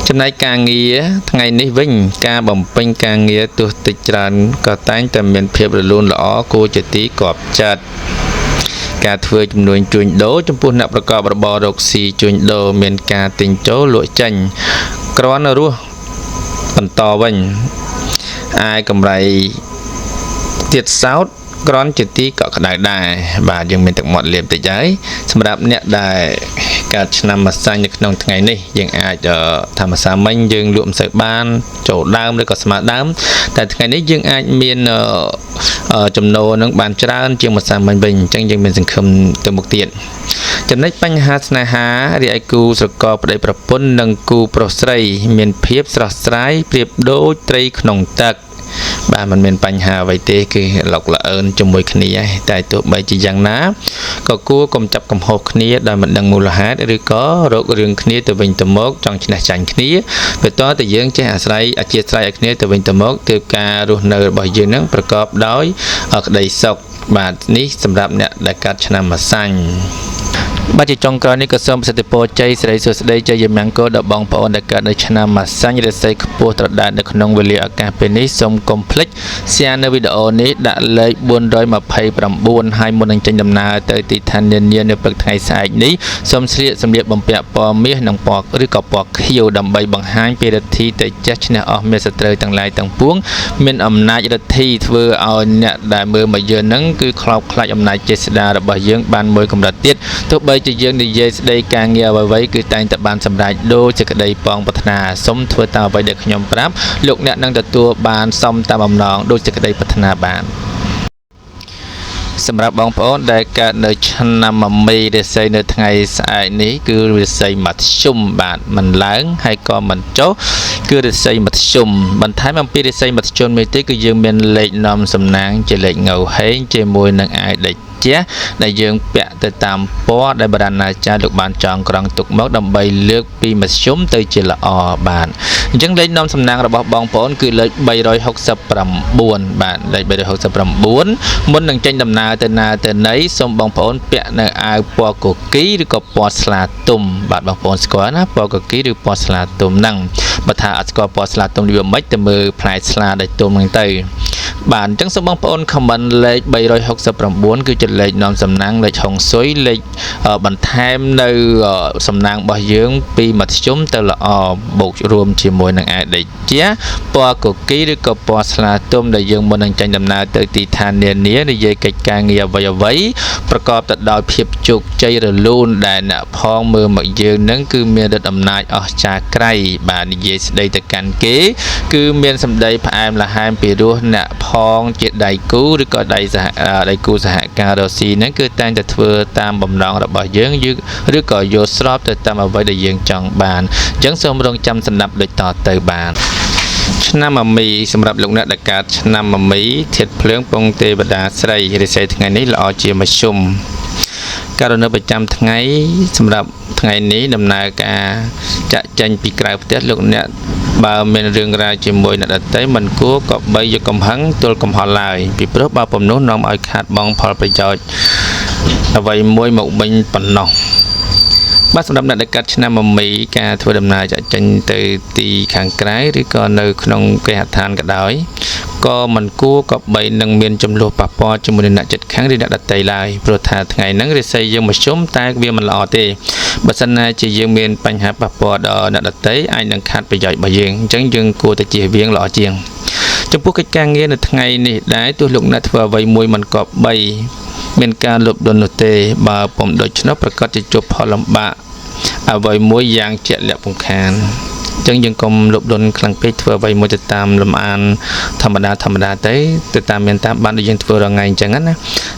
ចំណែកការងារថ្ងៃនេះវិញការបំពេញការងារទោះតិចច្រើនក៏តែងតែមានភាពរលូនល្អគួរជាទីគាប់ចិត្តការធ្វើចំនួនជួញដូរចំពោះអ្នកប្រកបរបររកស៊ីជួញដូរមានការទិញចូលលក់ចេញគ្រាន់រស់បន្តវិញឯកម្រៃទៀតសោតក្រន់ជាទីកក់ក្ដៅដែរបាទយើងមានទឹកមាត់លាបតិចហើយសម្រាប់អ្នកដែលកើតឆ្នាំម្សាញ់នៅក្នុងថ្ងៃនេះយើងអាចថាម្សាមិញយើងលក់មិនសូវបានចូលដើមឬក៏ស្មើដើមតែថ្ងៃនេះយើងអាចមានចំណូលនឹងបានច្រើនជាងម្សាមិញវិញអញ្ចឹងយើងមានសង្ឃឹមទៅមុខទៀតចំណុចបញ្ហាស្នេហារីឯគូស្រករប្តីប្រពន្ធនិងគូប្រុសស្រីមានភាពស្រស់ស្រាយប្រៀបដូចត្រីក្នុងទឹកបាទมันមានបញ្ហាអ្វីទេគឺឡុកល្អឿនជាមួយគ្នាតែទោះបីជាយ៉ាងណាក៏គួរកុំចាប់កំហុសគ្នាដោយមិនដឹងមូលហេតុឬក៏រករឿងគ្នាទៅវិញទៅមកចង់ឈ្នះចាញ់គ្នាបើតើតែយើងចេះអាស្រ័យអធិស្ឋានឲ្យគ្នាទៅវិញទៅមកទើបការរស់នៅរបស់យើងនឹងប្រកបដោយក្តីសុខបាទនេះសម្រាប់អ្នកដែលកើតឆ្នាំម្សាញ់បាទជាចុងក្រោយនេះក៏សូមប្រសិទ្ធពរជ័យសិរីសួស្តីជ័យមង្គលដល់បងប្អូនដែលកើតនៅឆ្នាំម្សាញ់រាសីខ្ពស់ត្រដែតនៅក្នុងវេលាឱកាសពេលនេះសូមកុំភ្លេច share នៅវីដេអូនេះដាក់លេខ429ហើយមុននឹងចេញដំណើរទៅទីឋាននានានៅព្រឹកថ្ងៃស្អែកនេះសូមស្លៀកសម្លៀកបំពាក់ពណ៌មាសនិងពណ៌ឬក៏ពណ៌ខៀវដើម្បីបង្ហាញពីរិទ្ធីតេជះឈ្នះអស់មានសត្រូវទាំងឡាយទាំងពួងមានអំណាចរិទ្ធីធ្វើឲ្យអ្នកដែលមើលមកយើងនឹងគឺខ្លោបខ្លាចអំណាចចេស្តារបស់យើងបានមួយកម្រិតទៀតទោះបីជាយើងនិយាយស្ដីការងារអ្វីៗគឺតែងតែបានសម្រេចដូចសេចក្តីប៉ងប្រាថ្នាសូមធ្វើតាមអ្វីដែលខ្ញុំប្រាប់លោកអ្នកនឹងទទួលបានសមតាមបំណងដូចសេចក្តីប្រាថ្នាបានសម្រាប់បងប្អូនដែលកើតនៅឆ្នាំមមីរាសីនៅថ្ងៃស្អែកនេះគឺរាសីមធ្យមបាទមិនឡើងហើយក៏មិនចុះគឺរាសីមធ្យមបន្ថែមអំពីរាសីមធ្យមនេះទេគឺយើងមានលេខនាំសំណាងជាលេខងៅហេងជាមួយនឹងអាយដេចដែលយើងពាក់ទៅតាមពណ៌ដែលបរាណាចារ្យលោកបានចងក្រងទុកមកដើម្បីលើកពីមធ្យមទៅជាល្អបាទអញ្ចឹងលេខនាំសំណាងរបស់បងប្អូនគឺលេខ369បាទលេខ369មុននឹងចេញដំណើរទៅណាទៅណីសូមបងប្អូនពាក់នៅអាវពណ៌កគីឬក៏ពណ៌ស្លាទុំបាទបងប្អូនស្គាល់ណាពណ៌កគីឬពណ៌ស្លាទុំហ្នឹងបើថាអត់ស្គាល់ពណ៌ស្លាទុំវាមិនទៅមើលផ្លែស្លាដែលទុំហ្នឹងទៅ បាទអញ្ចឹងសូមបងប្អូន comment លេខ369គឺជាលេខនាំសំណាងលេខហុងស៊ុយលេខបន្ថែមនៅសំណាងរបស់យើងពីមធ្យមទៅល្អបូករួមជាមួយនឹងអាដេជាពណ៌កគីឬក៏ពណ៌ស្លាទុំដែលយើងមុននឹងចេញដំណើរទៅទីឋាននានានិយាយកិច្ចការងារអ្វីៗប្រកបទៅដោយភាពជោគជ័យរលូនដែលអ្នកផងមើលមកយើងនឹងគឺមានឫទ្ធិអំណាចអស្ចារ្យក្រៃបាទនិយាយស្ដីទៅកាន់គេគឺមានសម្ដីផ្អែមល្ហែមពីរោះអ្នកផងជាដៃគូឬក៏ដៃគូសហការរស៊ីហ្នឹងគឺតែងតែធ្វើតាមបំណងរបស់យើងឬក៏យល់ស្របទៅតាមអ្វីដែលយើងចង់បានអញ្ចឹងសូមរងចាំសម្រាប់ដូចតទៅបាទឆ្នាំមមីសម្រាប់លោកអ្នកដែលកើតឆ្នាំមមីធាតុភ្លើងពងទេវតាស្រីរិស័យថ្ងៃនេះល្អជាមធ្យមករណីប្រចាំថ្ងៃសម្រាប់ថ្ងៃនេះដំណើរការចាក់ចេញពីក្រៅផ្ទះលោកអ្នកបើមានរឿងរ៉ាវជាមួយអ្នកដទៃមិនគួរក៏បីយកកំហឹងទល់កំហល់ឡើយពីព្រោះបើពំនោះនាំឲ្យខាតបង់ផលប្រយោជន៍អ្វីមួយមកវិញប៉ុណ្ណោះបាទសម្រាប់អ្នកដែលកាត់ឆ្នាំមមីការធ្វើដំណើរចាក់ចេញទៅទីខាងក្រៅឬក៏នៅក្នុងគេហដ្ឋានក៏ដោយក៏មិនគួរក៏បីនឹងមានចំនួនប៉ះពាល់ជាមួយនឹងអ្នកជិតខាងឬអ្នកដទៃឡើយព្រោះថាថ្ងៃហ្នឹងរិស័យយើងមធ្យមតែវាមិនល្អទេបើសិនណាជាយើងមានបញ្ហាប៉ះពាល់ដល់អ្នកដទៃអាចនឹងខាតប្រយោជន៍របស់យើងអញ្ចឹងយើងគួរតែជៀសវាងល្អជាងចំពោះកិច្ចការងារនៅថ្ងៃនេះដែរទោះលោកអ្នកធ្វើអ្វីមួយមិនគប្បីមានការលោភលន់នោះទេបើពុំដូច្នោះប្រកាសជាជួបផលលំបាកអ្វីមួយយ៉ាងជាក់លាក់ពំខានអញ្ចឹងយើងកុំលោភលន់ខ្លាំងពេកធ្វើអ្វីមួយទៅតាមលំអានធម្មតាទៅតាមមានតាមបានដូចយើងធ្វើរាល់ថ្ងៃអញ្ចឹងណា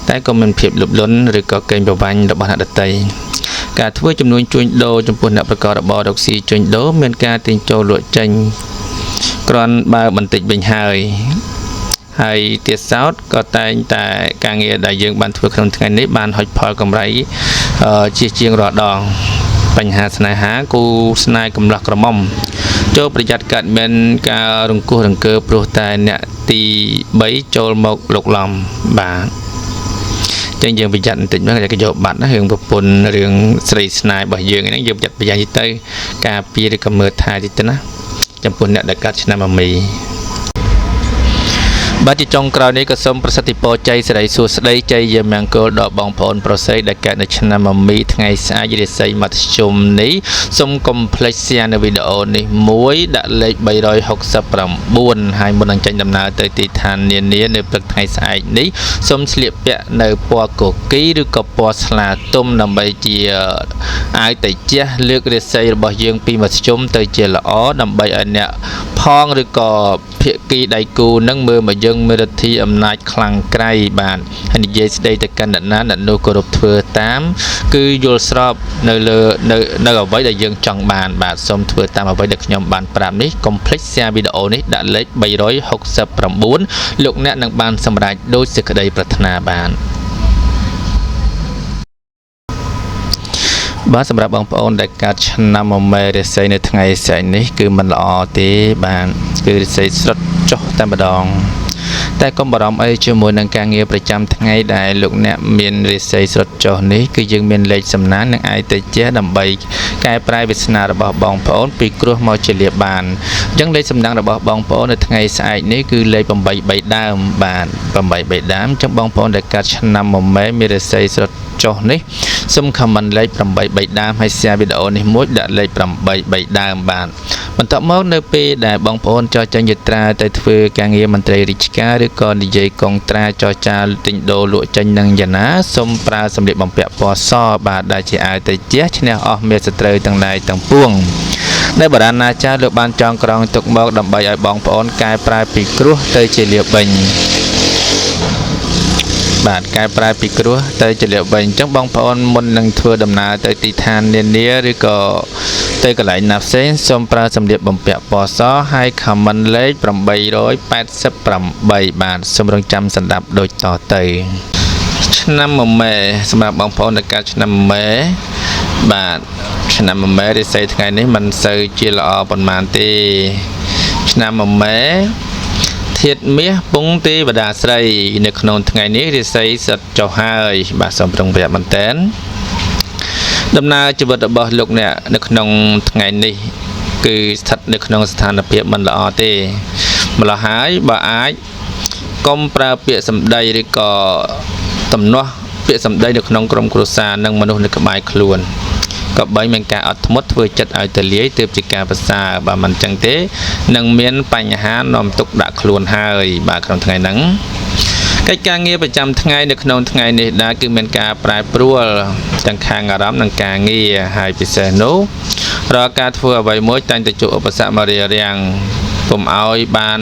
តែក៏មានភាពលោភលន់ឬក៏កេងប្រវ័ញ្ចរបស់អ្នកដទៃការធ្វើចំនួនជួញដូរចំពោះអ្នកប្រកបរបររកស៊ីជួញដូរមានការទិញចូលលក់ចេញគ្រាន់បើបន្តិចវិញហើយហើយទៀតសោតក៏តែងតែការងារដែលយើងបានធ្វើក្នុងថ្ងៃនេះបានហុចផលកម្រៃជាជាងរាល់ដងបញ្ហាស្នេហាគូស្នេហ៍កំឡោះក្រមុំចូលប្រយ័ត្នកើតមានការរង្គោះរង្គើព្រោះតែអ្នកទី3ចូលមកលុកលំបាទចឹងយើងប្រយ័ត្នបន្តិចមកគេយកបាត់ណារឿងប្រពន្ធរឿងស្រីស្នេហ៍របស់យើងហ្នឹងយើងប្រយ័ត្នប្រយែងទៅការពារឬក៏មើលថែតិចទៅណាចំពោះអ្នកដែលកាត់ឆ្នាំមមីបាទជាចុងក្រោយនេះក៏សូមប្រសិទ្ធិពរជ័យសិរីសួស្តីជ័យយមង្គលដល់បងប្អូនប្រុសស្រីដែលកើតនៅឆ្នាំមមីថ្ងៃស្អែករិស័យមធ្យមនេះសូមកុំភ្លេច share នៅវីដេអូនេះមួយដាក់លេខ369ហើយមុននឹងចេញដំណើរទៅទីឋាននានានៅព្រឹកថ្ងៃស្អែកនេះសូមស្លៀកពាក់នៅពណ៌កគីឬក៏ពណ៌ស្លាទុំដើម្បីជាអាវតេជះលើករិស័យរបស់យើងពីមធ្យមទៅជាល្អដើម្បីឲ្យអ្នកផងឬក៏ភាគីដៃគូនឹងមើលមកយើងមានឫទ្ធិអំណាចខ្លាំងក្រៃបាទហើយនិយាយស្ដីទៅកាន់អ្នកណាអ្នកនោះគោរពធ្វើតាមគឺយល់ស្របនៅលើនៅអ្វីដែលយើងចង់បានបាទសូមធ្វើតាមអ្វីដែលខ្ញុំបានប្រាប់នេះកុំភ្លេច share វីដេអូនេះដាក់លេខ369លោកអ្នកនឹងបានសម្រេចដូចសេចក្តីប្រាថ្នាបានបាទសម្រាប់បងប្អូនដែលកើតឆ្នាំមមេរិស័យនៅថ្ងៃស្អែកនេះគឺមិនល្អទេបាទគឺរិស័យស្រុតចុះតែម្ដងតែកុំបារម្ភអីជាមួយនឹងការងារប្រចាំថ្ងៃដែលលោកអ្នកមានរិស័យស្រុតចុះនេះគឺយើងមានលេខសំណាងនិងអាយតេជះដើម្បីកែប្រែវាសនារបស់បងប្អូនពីគ្រោះមកជាលាភបានអញ្ចឹងលេខសំណាងរបស់បងប្អូននៅថ្ងៃស្អែកនេះគឺលេខ8 3ដើមបាទ8 3ដើមអញ្ចឹងបងប្អូនដែលកើតឆ្នាំមមេមានរិស័យស្រុតចុះនេះសូម comment លេខ8 3ដើមហើយ share វីដេអូនេះមួយដាក់លេខ8 3ដើមបាទបន្ទាប់មកនៅពេលដែលបងប្អូនចោះចេញយាត្រាទៅធ្វើការងារមន្ត្រីរាជការឬក៏និយាយកងត្រាចរចាទិញដូរលក់ចេញនឹងយ៉ាងណាសូមប្រើសម្លៀកបំពាក់ពណ៌សបាទដែលជាអាវតេជះឈ្នះអស់មានសត្រូវទាំងឡាយទាំងពួងដែលបុរាណអាចារ្យលោកបានចងក្រងទុកមកដើម្បីឲ្យបងប្អូនកែប្រែពីគ្រោះទៅជាលាភវិញបាទកែប្រែពីគ្រោះទៅជាលាភវិញអញ្ចឹងបងប្អូនមុននឹងធ្វើដំណើរទៅទីឋាននានាឬក៏ទៅកន្លែងណាផ្សេងសូមប្រើសម្លៀកបំពាក់ពណ៌សហើយ comment លេខ888បាទសូមរងចាំសម្ដាប់ដូចតទៅឆ្នាំមមេសម្រាប់បងប្អូនដែលកើតឆ្នាំមមេបាទឆ្នាំមមេរិស័យថ្ងៃនេះមិនសូវជាល្អប៉ុន្មានទេឆ្នាំមមេធាតុមាសពងទេវតាស្រីនៅក្នុងថ្ងៃនេះរិស័យសិតចុះហើយបាទសូមប្រុងប្រយ័ត្នមែនទែនដំណើរជីវិតរបស់លោកអ្នកនៅក្នុងថ្ងៃនេះគឺស្ថិតនៅក្នុងស្ថានភាពមិនល្អទេម្ល៉េះហើយបើអាច កុំប្រើពាក្យសម្ដីឬក៏ទំនាស់ពាក្យសម្ដីនៅក្នុងក្រុមគ្រួសារនិងមនុស្សនៅក្បែរខ្លួនក៏បីមានការអត់ធ្មត់ធ្វើចិត្តឲ្យទលាយទើបជាការប្រសើរបើមិនចឹងទេនឹងមានបញ្ហានាំទុកដាក់ខ្លួនហើយបាទក្នុងថ្ងៃហ្នឹងកិច្ចការងារប្រចាំថ្ងៃនៅក្នុងថ្ងៃនេះដែរគឺមានការប្រែប្រួលទាំងខាងអារម្មណ៍និងការងារហើយពិសេសនោះរាល់ការធ្វើអ្វីមួយតែងតែជួបឧបសគ្គមករារាំងពុំឲ្យបាន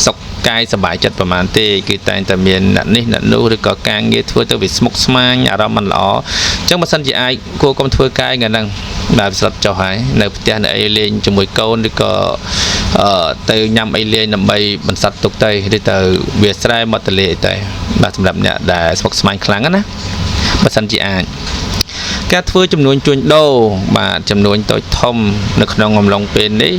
សុខកាយសប្បាយចិត្តប្រហែលទេគឺតែងតែមានអ្នកនេះអ្នកនោះឬក៏ការងារធ្វើទៅវាស្មុគស្មាញអារម្មណ៍មិនល្អអញ្ចឹងបើសិនជាអាចគួរកុំធ្វើកាយថ្ងៃហ្នឹងបាទស្លុតចុះហើយនៅផ្ទះនៅអីលេងជាមួយកូនឬក៏ទៅញ៉ាំអីលេងដើម្បីបន្សាត់ទុកទៅឬទៅវាស្រែមកទលេអីទៅបាទសម្រាប់អ្នកដែលស្មុគស្មាញខ្លាំងណាបើសិនជាអាចការធ្វើចំនួនជួញដូរបាទចំនួនតូចធំនៅក្នុងអំឡុងពេលនេះ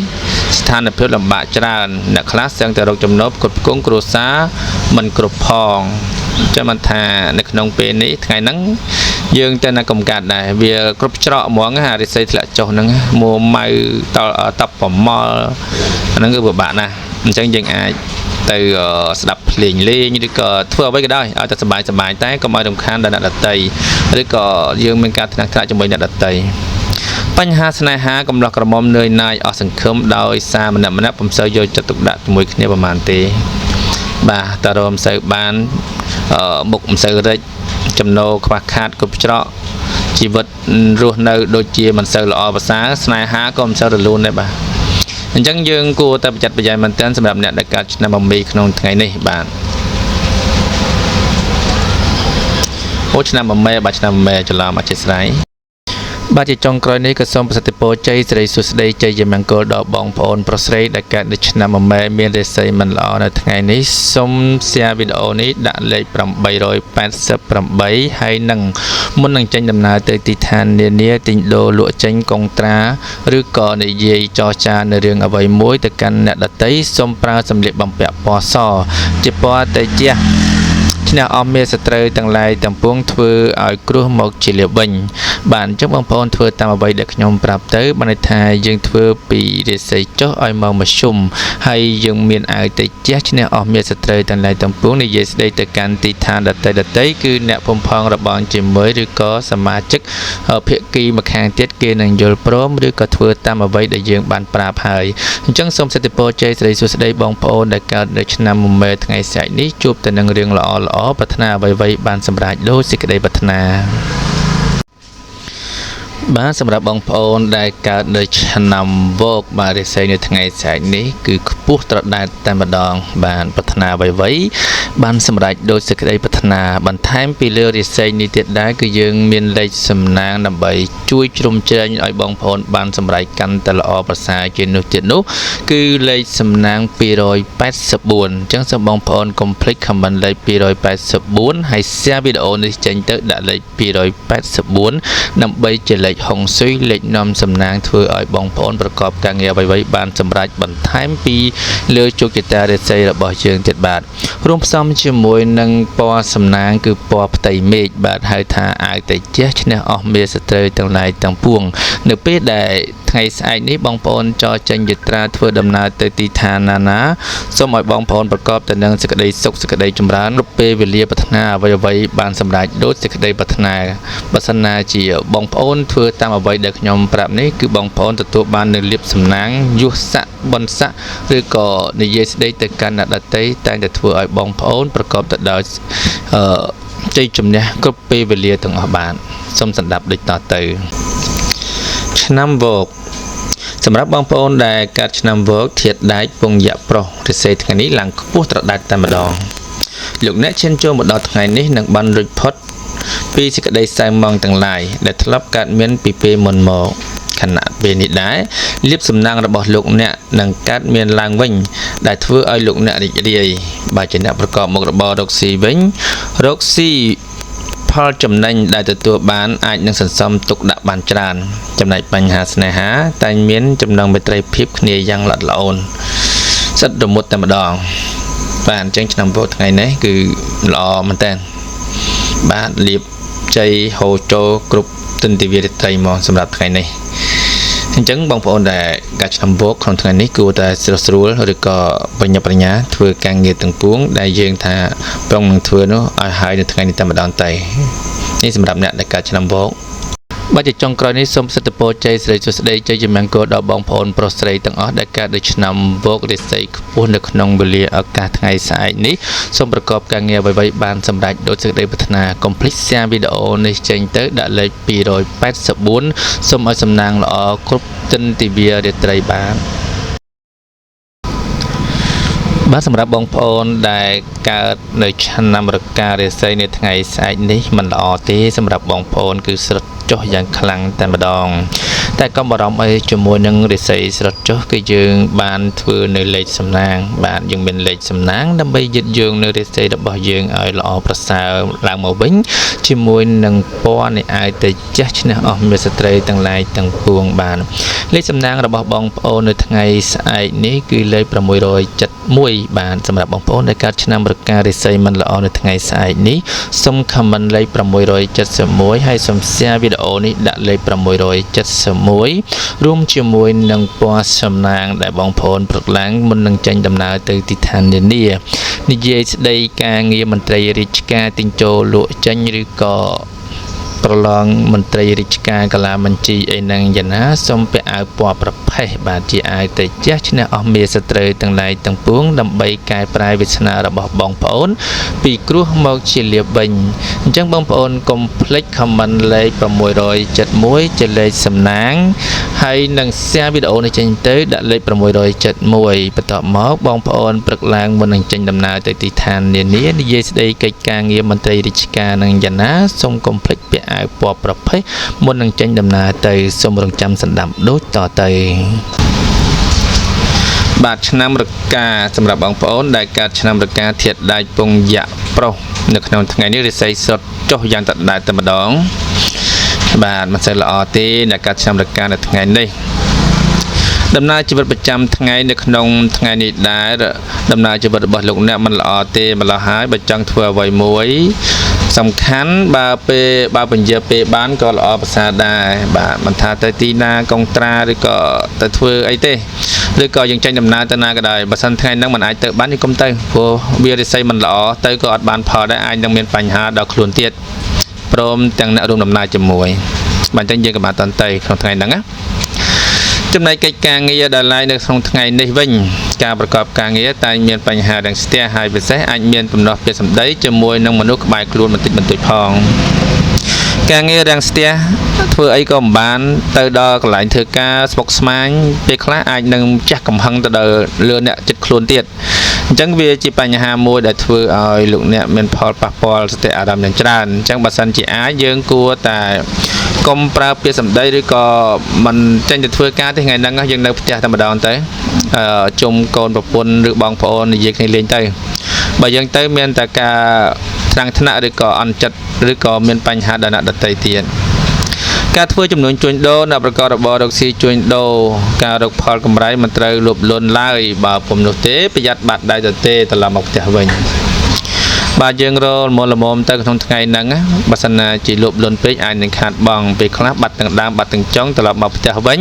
ស្ថានភាពលំបាកច្រើនអ្នកខ្លះសឹងតែរកចំណូលផ្គត់ផ្គង់គ្រួសារមិនគ្រប់ផងចាំមិនថានៅក្នុងពេលនេះថ្ងៃហ្នឹងយើងតែណាកំកាត់ដែរវាគ្រប់ច្រកហ្មងហារិស័យធ្លាក់ចុះហ្នឹងមួម៉ៅតតបប្រមល់អាហ្នឹងគឺពិបាកណាស់អញ្ចឹងយើងអាចទៅស្ដាប់ភ្លេងលេងឬក៏ធ្វើអ្វីក៏ដោយឲ្យតែសប្បាយសប្បាយតែកុំឲ្យរំខានដល់អ្នកដទៃឬក៏យើងមានការថ្នាក់ថ្នាក់ជាមួយអ្នកដទៃបញ្ហាស្នេហាកំឡោះក្រមុំនឿយណាយអស់សង្ឃឹមដោយសារម្នាក់ម្នាក់ពុំសូវយកចិត្តទុកដាក់ជាមួយគ្នាប្រហែលទេបាទតារមសូវបានមុខមិនសូវរិចចំណូលខ្វះខាតគ្រប់ច្រកជីវិតរស់នៅដូចជាមិនសូវល្អប្រសើរស្នេហាក៏មិនសូវរលូនដែរបាទអញ្ចឹងយើងគួរតែប្រយ័ត្នប្រយែងមែនទែនសម្រាប់អ្នកដែលកើតឆ្នាំមមីក្នុងថ្ងៃនេះបាទអូឆ្នាំមមេបាទឆ្នាំមមេច្រឡំអធិស្ឋានបាទជាចុងក្រោយនេះក៏សូមប្រសិទ្ធពរជ័យសិរីសួស្តីជ័យមង្គលដល់បងប្អូនប្រុសស្រីដែលកើតនៅឆ្នាំមមេមានរាសីមិនល្អនៅថ្ងៃនេះសូម share វីដេអូនេះដាក់លេខ888ហើយនឹងមុននឹងចេញដំណើរទៅទីឋាននានាទិញដូរលក់ចេញកុងត្រាឬក៏និយាយចរចានៅរឿងអ្វីមួយទៅកាន់អ្នកដទៃសូមប្រើសម្លៀកបំពាក់ពណ៌សជាពណ៌តិចឈ្នះអស់មានសត្រូវទាំងឡាយទាំងពួងធ្វើឲ្យគ្រោះមកជាលាវិញបាទអញ្ចឹងបងប្អូនធ្វើតាមអ្វីដែលខ្ញុំប្រាប់ទៅបានន័យថាយើងធ្វើពីរាសីចុះឲ្យមកមធ្យមហើយយើងមានអាវតិចឈ្នះអស់មានសត្រូវទាំងឡាយទាំងពួងនិយាយស្ដីទៅកាន់ទីឋានដទៃគឺអ្នកភូមិផងរបងជាមួយឬក៏សមាជិកភាគីម្ខាងទៀតគេនឹងយល់ព្រមឬក៏ធ្វើតាមអ្វីដែលយើងបានប្រាប់ហើយអញ្ចឹងសូមសិទ្ធិពរជ័យសិរីសួស្តីបងប្អូនដែលកើតនៅឆ្នាំមមេថ្ងៃស្អែកនេះជួបទៅនឹងរឿងល្អល្អប្រាថ្នាអ្វីៗបានសម្រេចដូចសេចក្តីប្រាថ្នាបាទសម្រាប់បងប្អូនដែលកើតនៅឆ្នាំវកបាទរាសីនៅថ្ងៃស្អែកនេះគឺខ្ពស់ត្រដែតតែម្ដងបាទប្រាថ្នាអ្វីៗបានសម្រេចដូចសេចក្តីប្រាថ្នាបន្ថែមពីលើរាសីនេះទៀតដែរគឺយើងមានលេខសំណាងដើម្បីជួយជ្រោមជ្រែងឲ្យបងប្អូនបានសម្រេចកាន់តែល្អប្រសើរជាងនោះទៀតនោះគឺលេខសំណាង284អញ្ចឹងសូមបងប្អូនកុំភ្លេច comment លេខ284ហើយ share វីដេអូនេះចេញទៅដាក់លេខ284ដើម្បីជាលេខហុងស៊ុយលេខនាំសំណាងធ្វើឲ្យបងប្អូនប្រកបការងារអ្វីៗបានសម្រេចបន្ថែមពីលើជោគជតារាសីរបស់យើងទៀតបាទរួមផ្សំជាមួយនឹងពណ៌សំណាងគឺពណ៌ផ្ទៃមេឃបាទហៅថាអាវតិចឈ្នះអស់មេសត្រូវទាំងឡាយទាំងពួងនៅពេលដែលថ្ងៃស្អែកនេះបងប្អូនចរចេញយាត្រាធ្វើដំណើរទៅទីឋានណាណាសូមឲ្យបងប្អូនប្រកបទៅនឹងសេចក្តីសុខសេចក្តីចម្រើនគ្រប់ពេលវេលាប្រាថ្នាអ្វីៗបានសម្រេចដូចសេចក្តីប្រាថ្នាបើសិនណាជាបងប្អូនធ្វើតាមអ្វីដែលខ្ញុំប្រាប់នេះគឺបងប្អូនទទួលបាននូវលាភសំណាងយុស័ក្តិបុណ្យស័ក្តិឬក៏និយាយស្ដីទៅកាន់អ្នកដទៃតែងតែធ្វើឲ្យបងប្អូនប្រកបទៅដោយជ័យជំនះគ្រប់ពេលវេលាទាំងអស់បាទសូមស្ដាប់ដូចតទៅឆ្នាំវកសម្រាប់បងប្អូនដែលកើតឆ្នាំវកធាតុដែកពងយៈប្រុសរាសីថ្ងៃនេះឡើងខ្ពស់ត្រដែតតែម្ដងលោកអ្នកឈានចូលមកដល់ថ្ងៃនេះនឹងបានរួចផុតពីសេចក្តីសៅមងទាំងឡាយដែលធ្លាប់កើតមានពីពេលមុនមកខណៈពេលនេះដែរលាភសំណាងរបស់លោកអ្នកនឹងកើតមានឡើងវិញដែលធ្វើឲ្យលោកអ្នករីករាយបើជាអ្នកប្រកបមុខរបររកស៊ីវិញរកស៊ីផលចំណេញដែលទទួលបានអាចនឹងសន្សំទុកដាក់បានច្រើនចំណែកបញ្ហាស្នេហាតែងមានចំណងមេត្រីភាពគ្នាយ៉ាងល្អិតល្អន់សិតរមុតតែម្ដងបាទអញ្ចឹងឆ្នាំវកថ្ងៃនេះគឺល្អមែនតើបាទលាភជ័យហូរចូលគ្រប់ទិន្ទវារាត្រីមកសម្រាប់ថ្ងៃនេះ អញ្ចឹងបងប្អូនដែលកើតឆ្នាំវកក្នុងថ្ងៃនេះគួរតែស្រុះស្រួលឬក៏បញ្ញាបញ្ញាធ្វើការងារទាំងពួងដែលយើងថាប្រុងនឹងធ្វើនោះឲ្យហើយនៅថ្ងៃនេះតែម្ដងទៅនេះសម្រាប់អ្នកដែលកើតឆ្នាំវក បាទជាចុងក្រោយនេះសូមសិទ្ធិពរជ័យសិរីសួស្តីជ័យមង្គលដល់បងប្អូនប្រុសស្រីទាំងអស់ដែលកើតនៅឆ្នាំវករាសីខ្ពស់នៅក្នុងវេលាឱកាសថ្ងៃស្អែកនេះសូមប្រកបការងារអ្វីៗបានសម្រេចដោយសេចក្តីប្រាថ្នាកុំភ្លេច share វីដេអូនេះចេញទៅដាក់លេខ284សូមឲ្យសំណាងល្អគ្រប់ទិនទិវារាត្រីបាទបាទសម្រាប់បងប្អូនដែលកើតនៅឆ្នាំរការាសីនៅថ្ងៃស្អែកនេះមិនល្អទេសម្រាប់បងប្អូនគឺស្រុតចុះយ៉ាងខ្លាំងតែម្ដងតែកុំបារម្ភអីជាមួយនឹងរាសីស្រុតចុះគឺយើងបានធ្វើនៅលេខសំណាងបាទយើងមានលេខសំណាងដើម្បីយឹតយោងនៅរាសីរបស់យើងឲ្យល្អប្រសើរឡើងមកវិញជាមួយនឹងពណ៌នៃអាវទៅចាស់ឈ្នះអស់មេស្ត្រីទាំងឡាយទាំងពួងបានលេខសំណាងរបស់បងប្អូននៅថ្ងៃស្អែកនេះគឺលេខ671បាទសម្រាប់បងប្អូនដែលកើតឆ្នាំរការាសីមិនល្អនៅថ្ងៃស្អែកនេះសូម comment លេខ671ហើយសូម share វីដេអូនេះដាក់លេខ671រួមជាមួយនឹងពណ៌សំណាងដែលបងប្អូនព្រឹកឡើងមុននឹងចេញដំណើរទៅទីឋាននានានិយាយស្ដីការងារមន្ត្រីរាជការទិញចូលលក់ចេញឬក៏ប្រឡងមន្ត្រីរាជការកាលាបញ្ជីអីហ្នឹងយ៉ាងណាសូមពាក់អាវពណ៌ប្រផេះបាទជាអាវទៅជះឈ្នះអស់មេសត្រូវទាំងឡាយទាំងពួងដើម្បីកែប្រែវាសនារបស់បងប្អូន ពីគ្រោះមកជាលាភវិញអញ្ចឹងបងប្អូនកុំភ្លេច comment លេខ671ជាលេខសំណាងហើយនឹង share វីដេអូនេះចេញទៅដាក់លេខ671បន្ទាប់មកបងប្អូនព្រឹកឡើងមុននឹងចេញដំណើរទៅទីឋាននានានិយាយស្ដីកិច្ចការងារមន្ត្រីរាជការនឹងយ៉ាងណាសូមកុំភ្លេចពាក់អាវពណ៌ប្រផេះមុននឹងចេញដំណើរទៅសូមរងចាំសម្ដាប់ដូចតទៅបាទឆ្នាំរកាសម្រាប់បងប្អូនដែលកើតឆ្នាំរកាធាតុដែកពងយៈប្រុសនៅក្នុងថ្ងៃនេះរិស័យសុទ្ធចុះយ៉ាងដដែលតែម្ដងបាទមិនសូវល្អទេអ្នកកើតឆ្នាំរកានៅថ្ងៃនេះដំណើរជីវិតប្រចាំថ្ងៃនៅក្នុងថ្ងៃនេះដែរដំណើរជីវិតរបស់លោកអ្នកមិនល្អទេម្ល៉េះហើយបើចង់ធ្វើអ្វីមួយសំខាន់បើពេលបើពន្យាពេលបានក៏ល្អប្រសើរដែរបាទមិនថាទៅទីណាកងត្រាឬក៏ទៅធ្វើអីទេឬក៏យើងចេញដំណើរទៅណាក៏ដោយបើសិនថ្ងៃហ្នឹងមិនអាចទៅបានយើងកុំទៅព្រោះវារិស័យមិនល្អទៅក៏អត់បានផលដែរអាចនឹងមានបញ្ហាដល់ខ្លួនទៀតព្រមទាំងអ្នករួមដំណើរជាមួយបាទអញ្ចឹងយើងក៏បានតន់ទៅក្នុងថ្ងៃហ្នឹងណាចំណែកកិច្ចការងារដែលឡាយនៅក្នុងថ្ងៃនេះវិញការប្រកបការងារតែងមានបញ្ហារាំងស្ទះហើយពិសេសអាចមានទំនាស់ពាក្យសម្ដីជាមួយនឹងមនុស្សក្បែរខ្លួនបន្តិចបន្តួចផងការងាររាំងស្ទះធ្វើអីក៏មិនបានទៅដល់កន្លែងធ្វើការស្មុគស្មាញពេលខ្លះអាចនឹងចាស់កំហឹងទៅដល់លើអ្នកចិត្តខ្លួនទៀតអញ្ចឹងវាជាបញ្ហាមួយដែលធ្វើឲ្យលោកអ្នកមានផលប៉ះពាល់សតិអារម្មណ៍យ៉ាងច្រើនអញ្ចឹងបើសិនជាអាចយើងគួរតែកុំប្រើពាក្យសម្ដីឬក៏មិនចេញទៅធ្វើការទេថ្ងៃហ្នឹងយើងនៅផ្ទះតែម្ដងទៅជុំកូនប្រពន្ធឬបងប្អូននិយាយគ្នាលេងទៅបើយើងទៅមានតែការថ្នាំងថ្នាក់ឬក៏អន់ចិត្តឬក៏មានបញ្ហាដល់អ្នកដទៃទៀតការធ្វើចំនួនជួញដូរអ្នកប្រកបរបររកស៊ីជួញដូរការរកផលកម្រៃមិនត្រូវលោភលន់ឡើយបើពុំនោះទេប្រយ័ត្នបាត់ដៃទៅទេត្រឡប់មកផ្ទះវិញបាទយើងរលមល្មមទៅក្នុងថ្ងៃហ្នឹងបើសិនណាជាលោភលន់ពេកអាចនឹងខាតបង់ពេលខ្លះបាត់ទាំងដើមបាត់ទាំងចុងត្រឡប់មកផ្ទះវិញ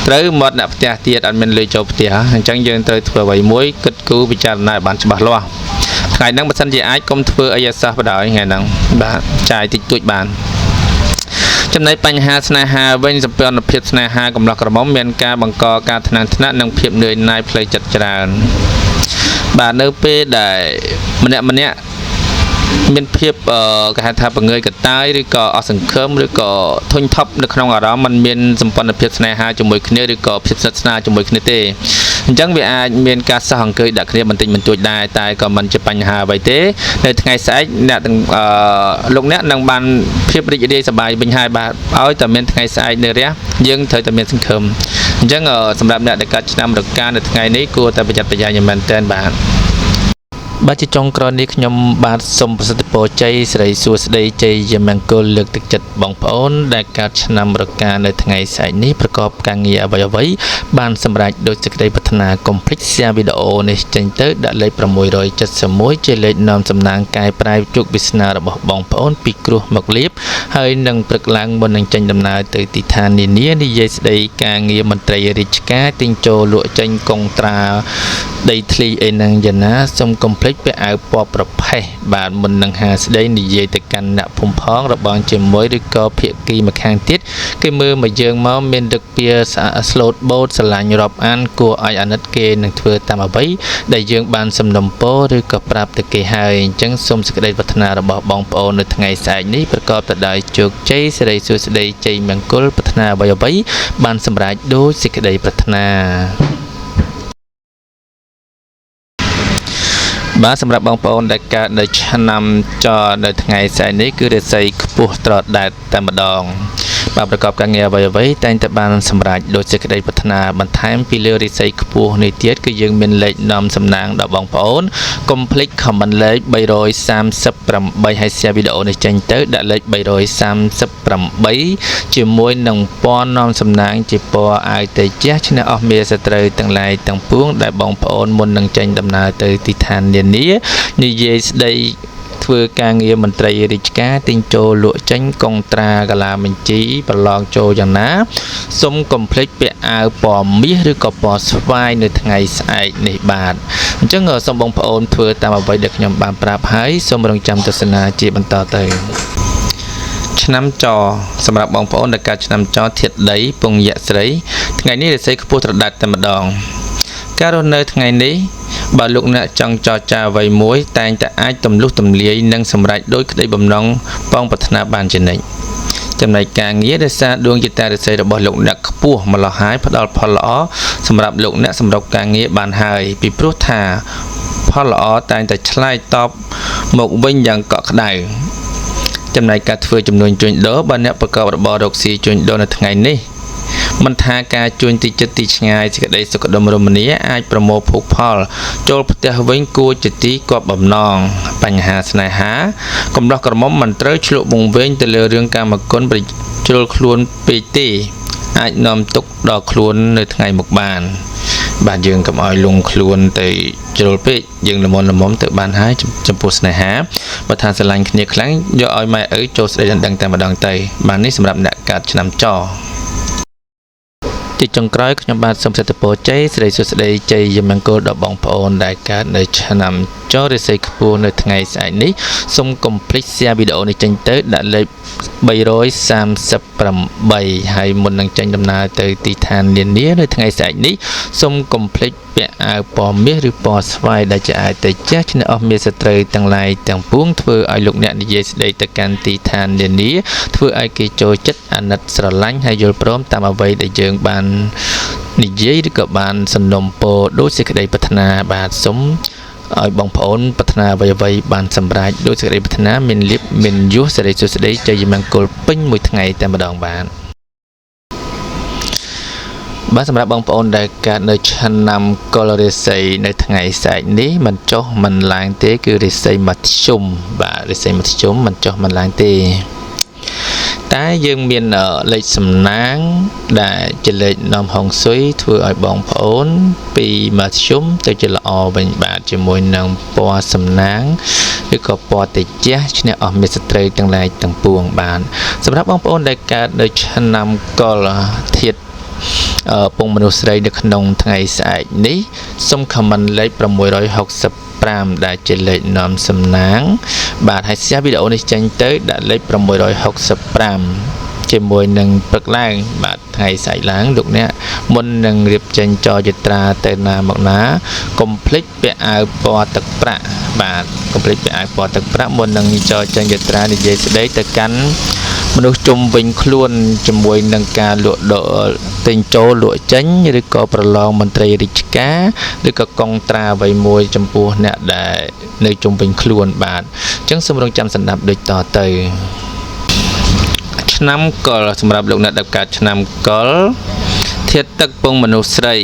ត្រូវមាត់អ្នកផ្ទះទៀតអត់មានលុយចូលផ្ទះអញ្ចឹងយើងត្រូវធ្វើអ្វីមួយគិតគូរពិចារណាឲ្យបានច្បាស់លាស់ថ្ងៃហ្នឹងបើសិនជាអាចកុំធ្វើអីឲ្យសោះបណ្ដោយថ្ងៃហ្នឹងបាទចាយតិចតួចបានចំណែកបញ្ហាស្នេហាវិញសម្ព័ន្ធភាពស្នេហាកំឡោះក្រមុំមានការបង្កការថ្នាំងថ្នាក់និងភាពនឿយណាយផ្លូវចិត្តច្រើនបាទនៅពេលដែលម្នាក់ម្នាក់មានភាពគេហៅថាបង្ើយកតាយឬក៏អស់សង្ឃឹមឬក៏ធុញថប់នៅក្នុងអារម្មណ៍มันមានសម្ព័ន្ធភាពស្នេហាជាមួយគ្នាឬក៏ភាពស្និទ្ធស្នាលជាមួយគ្នាទេអញ្ចឹងវាអាចមានការសោះអង្គុយដាក់គ្នាបន្តិចបន្តួចដែរតែក៏មិនជាបញ្ហាអ្វីទេនៅថ្ងៃស្អែកអ្នកទាំងលោកអ្នកនឹងបានភាពរីករាយសប្បាយវិញហើយបាទឲ្យតែមានថ្ងៃស្អែកនៅរះយើងត្រូវតែមានសង្ឃឹមអញ្ចឹងសម្រាប់អ្នកដែលកាត់ឆ្នាំរកានៅថ្ងៃនេះគួរតែប្រយ័ត្នប្រយែងយ៉ាងមែនទែនបាទ បាទជាចុងក្រោយនេះខ្ញុំបាទសូមប្រសិទ្ធពរជ័យសិរីសួស្តីជ័យយមង្គលលើកទឹកចិត្តបងប្អូនដែលកើតឆ្នាំរកានៅថ្ងៃស្អែកនេះប្រកបការងារអ្វីៗបានសម្រេចដោយសេចក្តីប្រាថ្នាកុំភ្លេច share វីដេអូនេះចេញទៅដាក់លេខ671ជាលេខនាំសំណាងកែប្រែជោគវាសនារបស់បងប្អូនពីគ្រោះមកលៀបហើយនឹងព្រឹកឡើងមុននឹងចេញដំណើរទៅទីឋាននានានិយាយស្ដីការងារមន្ត្រីរាជការទិញចូលលក់ចេញកុងត្រាដីធ្លីអីនឹងយ៉ាងណាសូមកុំភ្លេចពាក់អាវពណ៌ប្រផេះបាទមុននឹងហាស្ដីនិយាយទៅកាន់អ្នកភូមិផងរបងជាមួយឬក៏ភាគីម្ខាងទៀតគេមើលមកយើងមកមានទឹកពៀស្លូតបូតស្រឡាញ់រាប់អានគួរឲ្យអាណិតគេនឹងធ្វើតាមអ្វីដែលយើងបានសំណូមពរឬក៏ប្រាប់ទៅគេហើយអញ្ចឹងសូមសេចក្តីប្រាថ្នារបស់បងប្អូននៅថ្ងៃស្អែកនេះប្រកបទៅដោយជោគជ័យសិរីសួស្តីជ័យមង្គលប្រាថ្នាអ្វីៗបានសម្រេចដោយសេចក្តីប្រាថ្នាបាទសម្រាប់បងប្អូនដែលកើតនៅឆ្នាំចនៅថ្ងៃស្អែកនេះគឺរាសីខ្ពស់ត្រដែតតែម្ដងបាទប្រកបការងារអ្វីៗតែងតែបានសម្រេចដោយសេចក្តីប្រាថ្នាបន្ថែមពីលើរាសីខ្ពស់នេះទៀតគឺយើងមានលេខនាំសំណាងដល់បងប្អូនកុំភ្លេច comment លេខ338ហើយ share វីដេអូនេះចេញទៅដាក់លេខ338ជាមួយនឹងពណ៌នាំសំណាងជាពណ៌អាវតេជះឈ្នះអស់មាសត្រូវទាំងឡាយទាំងពួងដែលបងប្អូនមុននឹងចេញដំណើរទៅទីឋាននានានិយាយស្ដីធ្វើការងារមន្ត្រីរាជការទិញចូលលក់ចេញកុងត្រាកាឡាបញ្ជីប្រឡងចូលយ៉ាងណាសូមកុំភ្លេចពាក់អាវពណ៌មាសឬក៏ពណ៌ស្វាយនៅថ្ងៃស្អែកនេះបាទអញ្ចឹងសូមបងប្អូនធ្វើតាមអ្វីដែលខ្ញុំបានប្រាប់ហើយសូមរងចាំទស្សនាជាបន្តទៅឆ្នាំចសម្រាប់បងប្អូនដែលកើតឆ្នាំចធាតុដីពងយៈស្រីថ្ងៃនេះរាសីខ្ពស់ត្រដែតតែម្ដងការរស់នៅថ្ងៃនេះបើលោកអ្នកចង់ចរចាអ្វីមួយតែងតែអាចទម្លុះទម្លាយនិងសម្រេចដោយក្តីបំណងប៉ងប្រាថ្នាបានជានិច្ចចំណែកការងារដោយសារដួងជាតារាសីរបស់លោកអ្នកខ្ពស់ម្ល៉េះហើយផ្ដល់ផលល្អសម្រាប់លោកអ្នកសម្រុកការងារបានហើយពីព្រោះថាផលល្អតែងតែឆ្លើយតបមកវិញយ៉ាងកក់ក្ដៅចំណែកការធ្វើចំនួនជួញដូរបើអ្នកប្រកបរបររកស៊ីជួញដូរនៅថ្ងៃនេះមិនថាការជួញទីចិត្តទីឆ្ងាយសេចក្តីសុខដុមរមនាអាចប្រមូលភោគផលចូលផ្ទះវិញគួរជាទីគប់បំណងបញ្ហាស្នេហាកំលោះក្រមុំមិនត្រូវឆ្លក់វង្វេងទៅលើរឿងកាមគុណប្រជ្រុលខ្លួនពេកទេអាចនាំទុកដល់ខ្លួននៅថ្ងៃមុខបានបាទយើងកុំឲ្យលងខ្លួនទៅជ្រុលពេកយើងល្មមទៅបានហើយចំពោះស្នេហាបើថាស្រឡាញ់គ្នាខ្លាំងយកឲ្យម៉ែឪចូលស្ដីដណ្ដឹងតែម្ដងទៅបាទនេះសម្រាប់អ្នកកើតឆ្នាំចជាចុងក្រោយខ្ញុំបាទសូមសិទ្ធិពរជ័យសិរីសួស្តីជ័យយមង្គលដល់បងប្អូនដែលកើតនៅឆ្នាំចរាសីខ្ពស់នៅថ្ងៃស្អែកនេះសូមកុំភ្លេច share វីដេអូនេះចេញទៅដាក់លេខ338ហើយមុននឹងចេញដំណើរទៅទីឋាននានានៅថ្ងៃស្អែកនេះសូមកុំភ្លេចពាក់អាវពណ៌មាសឬពណ៌ស្វាយដែលជាអាវតេជះឈ្នះអស់មាសត្រូវទាំងឡាយទាំងពួងធ្វើឲ្យលោកអ្នកនិយាយស្ដីទៅកាន់ទីឋាននានាធ្វើឲ្យគេចូលចិត្តអាណិតស្រឡាញ់ហើយយល់ព្រមតាមអ្វីដែលយើងបាននិយាយឬក៏បានសំណូមពរដោយសេចក្តីប្រាថ្នាបាទសូមឲ្យបងប្អូនប្រាថ្នាអ្វីៗបានសម្រេចដោយសេចក្តីប្រាថ្នាមានលៀបមានយុសសិរីសួស្តីជ័យមង្គលពេញមួយថ្ងៃតែម្ដងបាទបាទសម្រាប់បងប្អូនដែលកើតនៅឆ្នាំកុលរាសីនៅថ្ងៃស្អែកនេះមិនចុះមិនឡើងទេគឺរាសីមធ្យមបាទរាសីមធ្យមមិនចុះមិនឡើងទេតែយើងមានលេខសំណាងដែលជាលេខនាំហុងស៊ុយធ្វើឲ្យបងប្អូនពីមធ្យមទៅជាល្អវិញបាទជាមួយនឹងពណ៌សំណាងឬក៏ពណ៌តិចឈ្នះអស់មានសត្រូវទាំងឡាយទាំងពួងបាទសម្រាប់បងប្អូនដែលកើតនៅឆ្នាំកុលធាតុពងមនុស្សស្រីនៅក្នុងថ្ងៃស្អែកនេះសូម comment លេខ665ដែលជាលេខនាំសំណាងបាទហើយ share វីដេអូនេះចេញទៅដាក់លេខ665ជាមួយនឹងព្រឹកឡើងបាទថ្ងៃស្អែកឡើងលោកអ្នកមុននឹងរៀបចេញចយត្រាទៅណាមកណាកុំភ្លេចពាក់អាវពណ៌ទឹកប្រាក់បាទកុំភ្លេចពាក់អាវពណ៌ទឹកប្រាក់មុននឹងចចេញយត្រានិយាយស្ដីទៅកាន់មនុស្សជុំវិញខ្លួនជាមួយនឹងការលក់ដូរទិញចូលលក់ចេញឬក៏ប្រឡងមន្ត្រីរាជការឬក៏កុងត្រាអ្វីមួយចំពោះអ្នកដែលនៅជុំវិញខ្លួនបាទអញ្ចឹងសូមរងចាំស្ដាប់ដូចតទៅឆ្នាំកុលសម្រាប់លោកអ្នកដែលកើតឆ្នាំកុលធាតុទឹកពងមនុស្សស្រី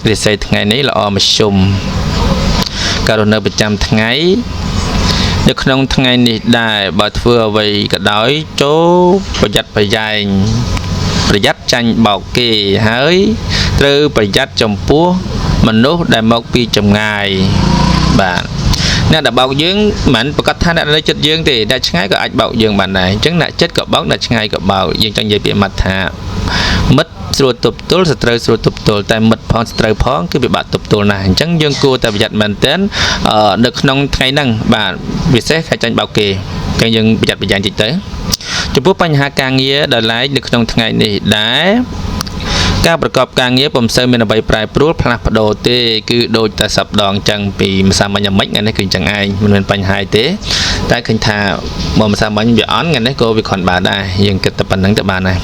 រាសីថ្ងៃនេះល្អមធ្យម ការរស់នៅប្រចាំថ្ងៃនៅក្នុងថ្ងៃនេះដែរបើធ្វើអ្វីក៏ដោយចូលប្រយ័ត្នប្រយែងប្រយ័ត្នចាញ់បោកគេហើយត្រូវប្រយ័ត្នចំពោះមនុស្សដែលមកពីចម្ងាយបាទអ្នកដែលបោកយើងមិនប្រកាសថាអ្នកនៅចិត្តយើងទេអ្នកឆ្ងាយក៏អាចបោកយើងបានដែរអញ្ចឹងអ្នកចិត្តក៏បោកអ្នកឆ្ងាយក៏បោកយើងចង់និយាយពីមាត់ថាមិត្តស្រួលទប់ទល់សត្រូវស្រួលទប់ទល់តែមិត្តផងសត្រូវផងគឺពិបាកទប់ទល់ណាស់អញ្ចឹងយើងគួរតែប្រយ័ត្នមែនទែននៅក្នុងថ្ងៃហ្នឹងបាទពិសេសខែចាញ់បោកគេអញ្ចឹងយើងប្រយ័ត្នប្រយែងតិចទៅចំពោះបញ្ហាការងារដោយឡែកនៅក្នុងថ្ងៃនេះដែរការប្រកបការងារពុំសូវមានអ្វីប្រែប្រួលផ្លាស់ប្ដូរទេគឺដូចតែសប្ដងចឹងពីម្សិលមិញមិញថ្ងៃនេះគឺចឹងឯងមិនមានបញ្ហាទេតែឃើញថាមកម្សិលមិញវាអន់ថ្ងៃនេះក៏វាគ្រាន់បានដែរយើងគិតតែប៉ុណ្្នឹងទៅបានដែរ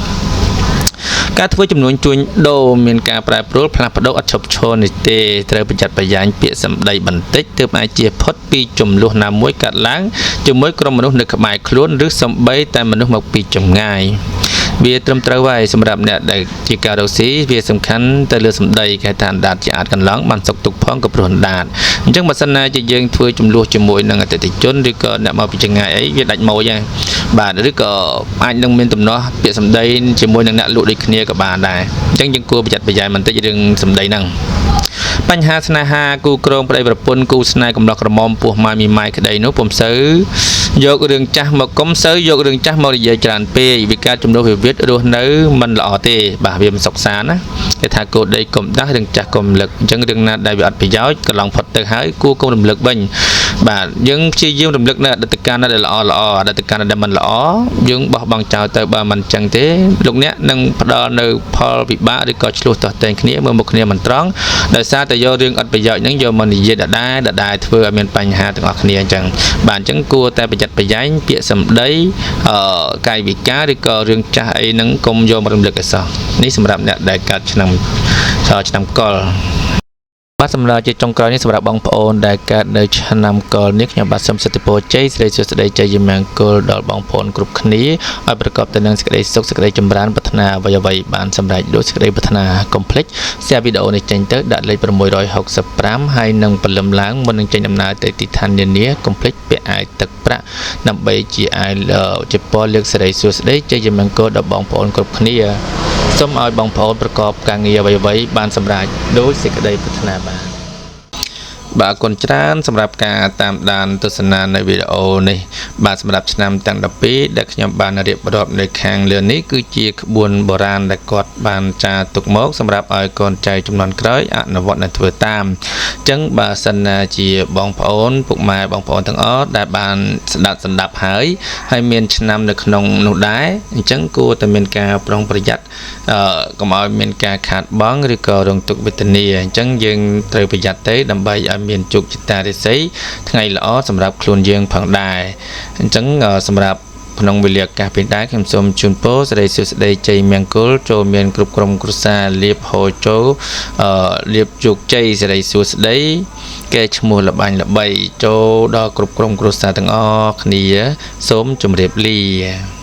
ការធ្វើចំនួនជួញដូរមានការប្រែប្រួលផ្លាស់ប្ដូរអត់ឈប់ឈរនេះទេត្រូវប្រយ័ត្នប្រយែងពាក្យសម្ដីបន្តិចទើបអាចជៀសផុតពីចំនួនណាមួយកើតឡើងជាមួយក្រុមមនុស្សនៅក្បែរខ្លួនឬសំបីតែមនុស្សមកពីចម្ងាយវាត្រឹមត្រូវហើយសម្រាប់អ្នកដែលជាការរកស៊ីវាសំខាន់ទៅលើសម្ដីគេថាអណ្ដាតជាអាចកន្លងបានសុកទុកផងក៏ព្រោះអណ្ដាតអញ្ចឹងបើសិនណាជាយើងធ្វើចំនួនជាមួយនឹងអតិថិជនឬក៏អ្នកមកពីចម្ងាយអីវាដាច់ម៉ូយហើយបាទឬក៏អាចនឹងមានទំនាស់ពាក្យសម្ដីជាមួយនឹងអ្នកលក់ដូចគ្នាក៏បានដែរអញ្ចឹងយើងគួរប្រយ័ត្នប្រយែងបន្តិចរឿងសម្ដីហ្នឹងបញ្ហាស្នេហាគូក្រងប្តីប្រពន្ធគូស្នេហ៍កំឡោះក្រមុំពោះម៉ាយមីម៉ាយក្តីនោះពុំសូវយករឿងចាស់មកកុំសូវយករឿងចាស់មកនិយាយច្រើនពេកវាកើតចំនួនវិវាទរស់នៅមិនល្អទេបាទវាមិនសុខសាន្តណាគេថាគោដីកុំដាស់រឿងចាស់កុំរំលឹកអញ្ចឹងរឿងណាដែលវាអត់ប្រយោជន៍កន្លងផុតទៅហើយគួរកុំរំលឹកវិញបាទយើងព្យាយាមរំលឹកនៅអតីតកាលណាដែលល្អល្អអតីតកាលណាដែលមិនល្អយើងបោះបង់ចោលទៅបើមិនអញ្ចឹងទេលោកអ្នកនឹងផ្ដល់នៅផលវិបាកឬក៏ឆ្លោះទាស់ទែងគ្នាមើលមុខគ្នាមិនត្រង់ដោយសារតែយករឿងអត់ប្រយោជន៍ហ្នឹងយកមកនិយាយដដែលដដែលធ្វើឲ្យមានបញ្ហាទាំងអស់គ្នាអញ្ចឹងបាទអញ្ចឹងគួរតែប្រយ័ត្នប្រយែងពាក្យសម្ដីកាយវិការឬក៏រឿងចាស់អីហ្នឹងកុំយកមករំលឹកឲ្យសោះនេះសម្រាប់អ្នកដែលកើតឆ្នាំកុលបាទសម្រាប់ជាចុងក្រោយនេះសម្រាប់បងប្អូនដែលកើតនៅឆ្នាំកុលនេះខ្ញុំបាទសូមសិទ្ធិពរជ័យសិរីសួស្តីជ័យមង្គលដល់បងប្អូនគ្រប់គ្នាឲ្យប្រកបទៅនឹងសេចក្តីសុខសេចក្តីចម្រើនប្រាថ្នាអ្វីៗបានសម្រេចដោយសេចក្តីប្រាថ្នាកុំភ្លេច share វីដេអូនេះចេញទៅដាក់លេខ665ហើយនឹងព្រលឹមឡើងមុននឹងចេញដំណើរទៅទីឋាននានាកុំភ្លេចពាក់អាវទឹកប្រាក់ដើម្បីជាអាវជាពរលើកសិរីសួស្តីជ័យមង្គលដល់បងប្អូនគ្រប់គ្នាសូមឲ្យបងប្អូនប្រកបការងារអ្វីៗបានសម្រេចដោយសេចក្តីប្រាថ្នាបានបាទអរគុណច្រើនសម្រាប់ការតាមដានទស្សនានៅវីដេអូនេះបាទសម្រាប់ឆ្នាំទាំង12ដែលខ្ញុំបានរៀបរាប់នៅខាងលើនេះគឺជាក្បួនបុរាណដែលគាត់បានចារទុកមកសម្រាប់ឲ្យកូនចៅជំនាន់ក្រោយអនុវត្តនិងធ្វើតាមអញ្ចឹងបើសិនណាជាបងប្អូនពុកម៉ែបងប្អូនទាំងអស់ដែលបានស្ដាប់សម្ដាប់ហើយមានឆ្នាំនៅក្នុងនោះដែរអញ្ចឹងគួរតែមានការប្រុងប្រយ័ត្នកុំឲ្យមានការខាតបង់ឬក៏រងទុក្ខវេទនាអញ្ចឹងយើងត្រូវប្រយ័ត្នទៅដើម្បីឲ្យមានជោគជតារិស័យថ្ងៃល្អសម្រាប់ខ្លួនយើងផងដែរអញ្ចឹងសម្រាប់ក្នុងវេលាឱកាសពេលដែរខ្ញុំសូមជូនពរសិរីសួស្តីជ័យមង្គលចូលមានគ្រប់ក្រុមគ្រួសារលៀបហូរចូលលៀបជោគជ័យសិរីសួស្តីគេឈ្មោះល្បាញ់ល្បីចូលដល់គ្រប់ក្រុមគ្រួសារទាំងអស់គ្នាសូមជម្រាបលា។